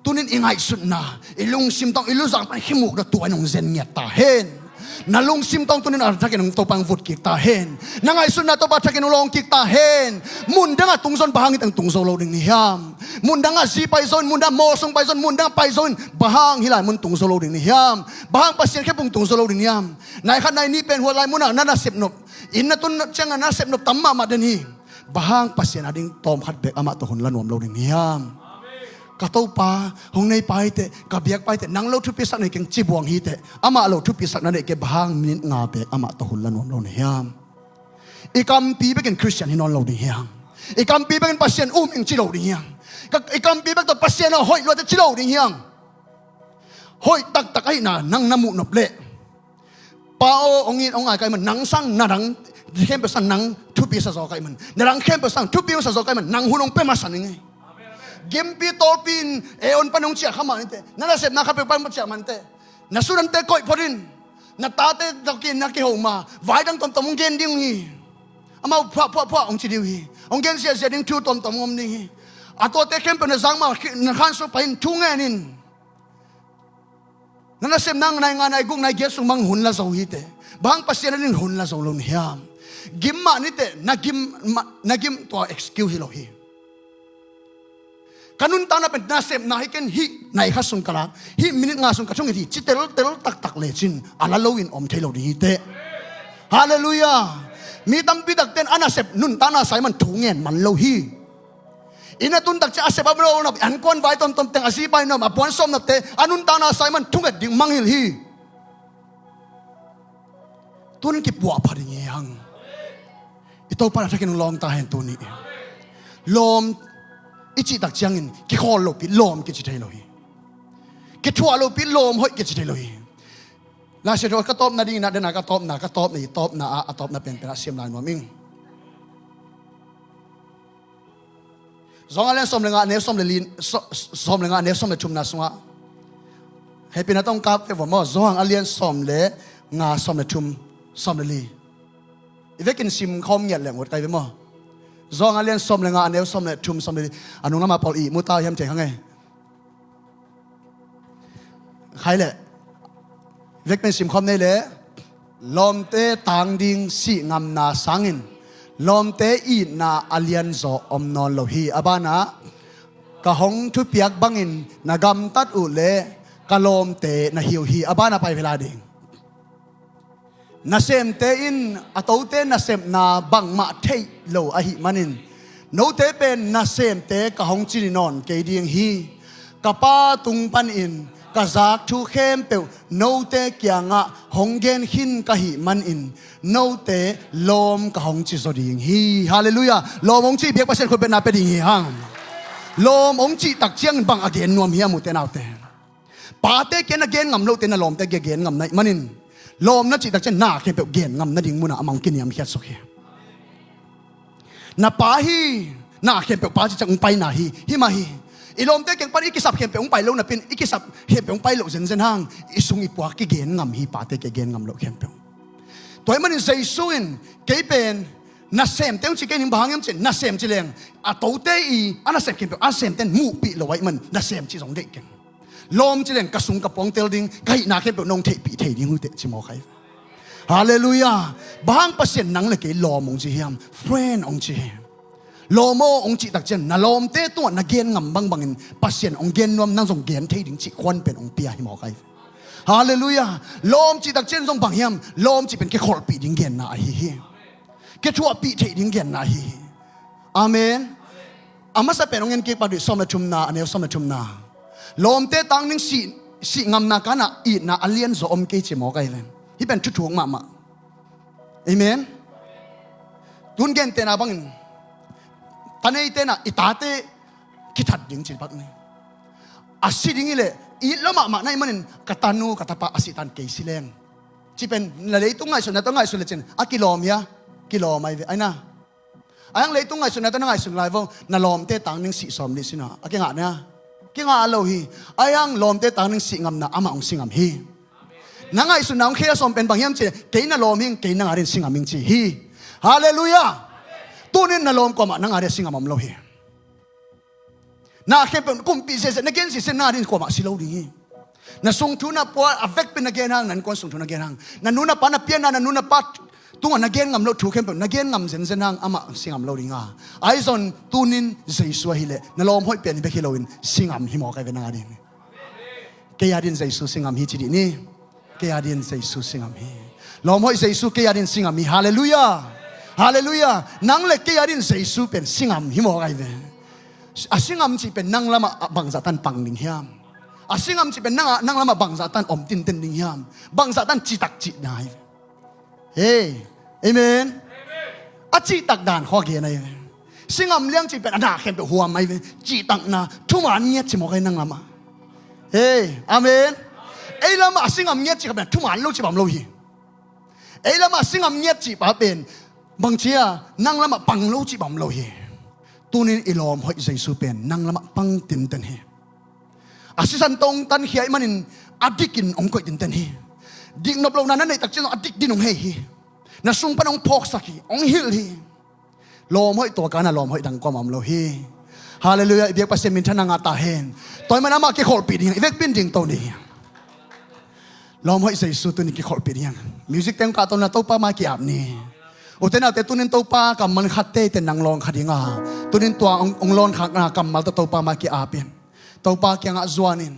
Tunin i ngaihsutna, i lungsim tawng, i luzang pan khimuk dawh tua in hong zen ngiat ta hen. Na lungsim tawng tunin a thakin hong Topa hong vut kik ta hen. Na ngaihsutna Topa thakin hong lawng kik ta hen. Mun dangah tungzawn bang hang hi teng tungzo lo ding ni hiam? Mun dangah zi pai zo in, mun dangah mawlsung pai zo in, mun dangah pai zo in, bang hang hih lai mun tungzo lo ding ni hiam? Bang hang Pasian khempeuh tungzo lo ding ni hiam? Nai khat nai nih pen huat lai munah na nasep nop, inn na tun ciangah nasep nop tam mahmah den hi. Bang hang Pasian ading tawm khat bek amah tawh hun la nuam lo ding hiam? Ka Topa hong nei pai teh, ka biak pai teh, nang lo thupisak nei keng ci buang hi teh, amah lo thupisak na neih kei, bang hang minit nga bek amah tawh hun la nuam lo na hiam? I kampi bekin Khristian hi nawn lo ding hiam? I kampi bekin Pasian um ing ci lo ding hiam? Ka, i kampi bek tawh Pasian aw hoih luat teh ci lo ding hiam? Hoih taktak ahihna nang na muh nop leh, Pa aw, hong it hong ngai ka hih man, nang sang na dang khempeuh sang nang thupi sa zaw ka hih man, na dang khempeuh sang thupi hong sa zaw ka hih man, nang hun hong pia masa ning ei. Gimpi tawlpi in e on pan hong ciah kha mah ni teh, na nasepna khat peuh pan hong ciah mah ni teh, na sudante koih phot in. Na tate tawh ki na kiho ma, vai dang tomtom hong gen ding hi. Amau phuah phuah phuah hong ci ding hi. Hong gen ziahziah ding thu tomtom hong om ding hi. A tuate khempeuh na zang ma, na khan sung pai in thu ngen in. Na nasepna nai nga nai guk nai giat sung bang hun la zo hi teh. Bang Pasian ading hun la zo lo na hiam? Gim mah ni teh, na gim mah, na gim tua excuse hi lo hi. Ka nuntakna pen nasepna hi ken, hih nai khat sung ka lak, hih minit nga sung ka thungit hi ci teltel taktak lecin a la loin om thei lo ding hi teh. Halleluiah. Mi tampi takten a nasep nuntakna sai man thu ngen man lo hi. Inn a tun tak ciang a sep a bro nop, an kuan vai tomtom teng a zi pai nop, a puan sawm nopte a nuntakna sai man thunget ding mangngilh hi. Tun kipuah pha ding hi hang. I Topa na thakin hong lawng ta hen tuni. Lawm i cih tak ciangin kikhawl lopi lawm kici thei lo hi. Kithuah lopi lawm hoih kici thei lo hi. Lai Siangtho ka tawpna ding in ah, den a ka tawpna, ka tawpna, i tawpna ah, a tawpna penpen ah siam lai nuam ing. Zawhang a lian sawm le nga, a neu sawm le li, saw-, sawm le nga, a neu sawm le thumna sungah. Hehpihna tawh kap ve vua maw, Zawhang a lian sawm le nga, sawm le thum, sawm le li. I vekin sim khawm ngiat leng ut kai ve maw. Zawhang a lian sawm le nga, a neu sawm le thum, sawm le li. A nung lamah pawl i mu ta hiam thei kha ngei. Khai leh. Vekpi in sim khawm nei leh. Lawmte tang ding sih ngamna sangin lawmte itna a lianzaw om nawn lo hi. A banah, Ka hong thupiak bangin na gamtat uh leh ka lawmte na hi uh hi. A ban a pai ve lai ding. Nasemte in a tote nasepna bangmah theih lo ahih manin, note pen nasemte ka hong ci nawn kei ding hi. Ka Pa tung panin ka zak thu khempeuh note kiangah hong gen khin ka hih manin, note lawm ka hong ci zaw ding hi. Halleluiah. Lawm hong cih biak Pasian khutbetna pia ding hi hang. Lawm hong cih tak ciangin bang a gen nuam hiam, ute naute? Pate kiang na gen ngam lote na lawmte kiang gen ngam na hih manin, lawm na cih tak ciang na khempeuh gen ngam nading munah amah hong kiniamkhiat suk hi. Na pa hi, na khempeuh pa cih ciang hong paina hi, hi mah hi. I lawmte kiang pan i kisap khempeuh hong pai lo napi-in, i kisap khempeuh hong pai loh zenzen hang, i sung i puak kigen ngam hi, pate kiang gen ngam loh khempeuh. Tua hih manin Jesu in kei pen nasemte hong ci kei ning, bang hang hiam cih leh nasem ci leng a tote i a nasem khempeuh, a nasemte in muhpih lo ahih manin nasem cih zong deih keng. Lawm ci leng ka sung ka puak hong tel ding, ka hihna khempeuh nong theihpih thei ding uh teh ci mawk hi. Halleluiah. Bang hang Pasian nang le kei lawm hong ci hiam? Friend hong ci hi. Lawm aw hong cih tak ciang na lawmte tungah na gen ngam bangbangin Pasian hong gen nuam, nang zong gen thei ding cih khuan pen hong pia hi mawk hi. Halleluiah. Lawm cih tak ciang zong bang hiam? Lawm cih pen kikholhpih ding genna ahi hi. Kithuahpih theih ding genna ahi hi. Amen. A masa pen hong en kik pah dih, sawm le thumna, a neu sawm le thumna. Lawmte tang ding sih, sih ngamna kanah itna a lianzaw om kei ci mawk hi ven. Hih pen thuthuk mahmah. Amen. Tun gentehna bangin, ta neite nah i tate kithat ding ci bak ni. A si ding hi leh it lo mahmah na hih manin ka tanu ka tapa a sih tan kei si leng, ci pen na leitung ngaihsutna tawh ngaihsun lecin a kilawm hia? Kilawm ahi ve. Aina, a hiang leitung ngaihsutna tawh na ngaihsun lai vo, na lawmte tang ding sih sawm dih si na, a kingah na? Kingah lo hi. A hiang lawmte tang ding sih ngamna amah hong si ngam hi. Na ngaihsutna hong khel sawm pen bang hiam cih leh, kei na lawm hing, kei nang a dingin si ngam hing ci hi. Halleluiah. Tunin na lawm kuamah nang a dingin si ngam om lo hi. Na khempeuh kumpi ziahziah na gen ziahziah nang a dingin kuamah si lo ding hi. Na sung thu na pua a vekpi na gen hang, na innkuan sung thu na gen hang, na nu na pa na pianna, na nu na pa tungah na gen ngam loh thu khempeuh na gen ngam zenzen hang, amah si ngam lo ding a. Ahi zong tunin Jesu ahi leh na lawm hoih pen hi bek hi loin si ngam hi mawk ahi ve nang a dingin. Kei a dingin Jesu si ngam hi ci dih ni. Kei a dingin Jesu si ngam hi. Lawm hoih Jesu kei a dingin si ngam hi. Halleluiah. Halleluiah. Nang le kei a dingin Jesu pen si ngam hi mawk ahi ve. A si ngam cih pen nang lamah bangzah tan pang ding hiam? A si ngam cih pen nang, nang lamah bangzah tan om tinten ding hiam? Bangzah tan citak cihna ahi ve. Hei, amen. A cihtak dan khua gen ahi ve. Si ngam liang cih pen a na khempeuh huam ahi ve. Cihtakna, thuman ngiat ci mawk ahi nang lamah. Hei, amen. Ei lamah a si ngam ngiat cih kha pen thuman lo cih bang om lo hi. Ei lamah a si ngam ngiat cih pa pen bangci a, nang lamah pang lo cih bang om lo hi. Tunin i lawm hoih Jesu pen nang lamah pang tinten hi. A sisan tawh hong tankhia ahih manin a dikin hong koih tinten hi. Diknop lohna na neih tak ciang a dik din hong hei hi. Na sung pan hong phawksak hi, hong hilh hi. Lawm hoih tua kana lawm hoih dang kuamah om lo hi. Halleluiah. I biak Pasian minthanna ngah ta hen. Tua ahih manin amah kikholhpih ding, i vekpi in dingto ni. Lawm hoih Jesu tunin kikholhpih ding. Music teng kah tawh na Topa mai ki-ap ni. Ute naute, tunin Topa kammal khat teitei nang lawn kha ding a, tunin tua hong, hong lawn khakna kammal tawh Topa mai ki-ap in. Topa kiangah zuan in.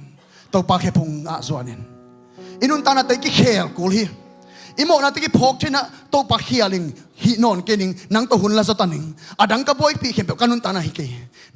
Topa khephung ah zuan in. I nuntaknate kikhel kul hi. I mawhnate kiphawk thei-in ah Topa khial in, hih nawn kei ning, nang tawh hun la zaw ta ning. A dang ka buaipih khempeuh ka nuntakna hi kei.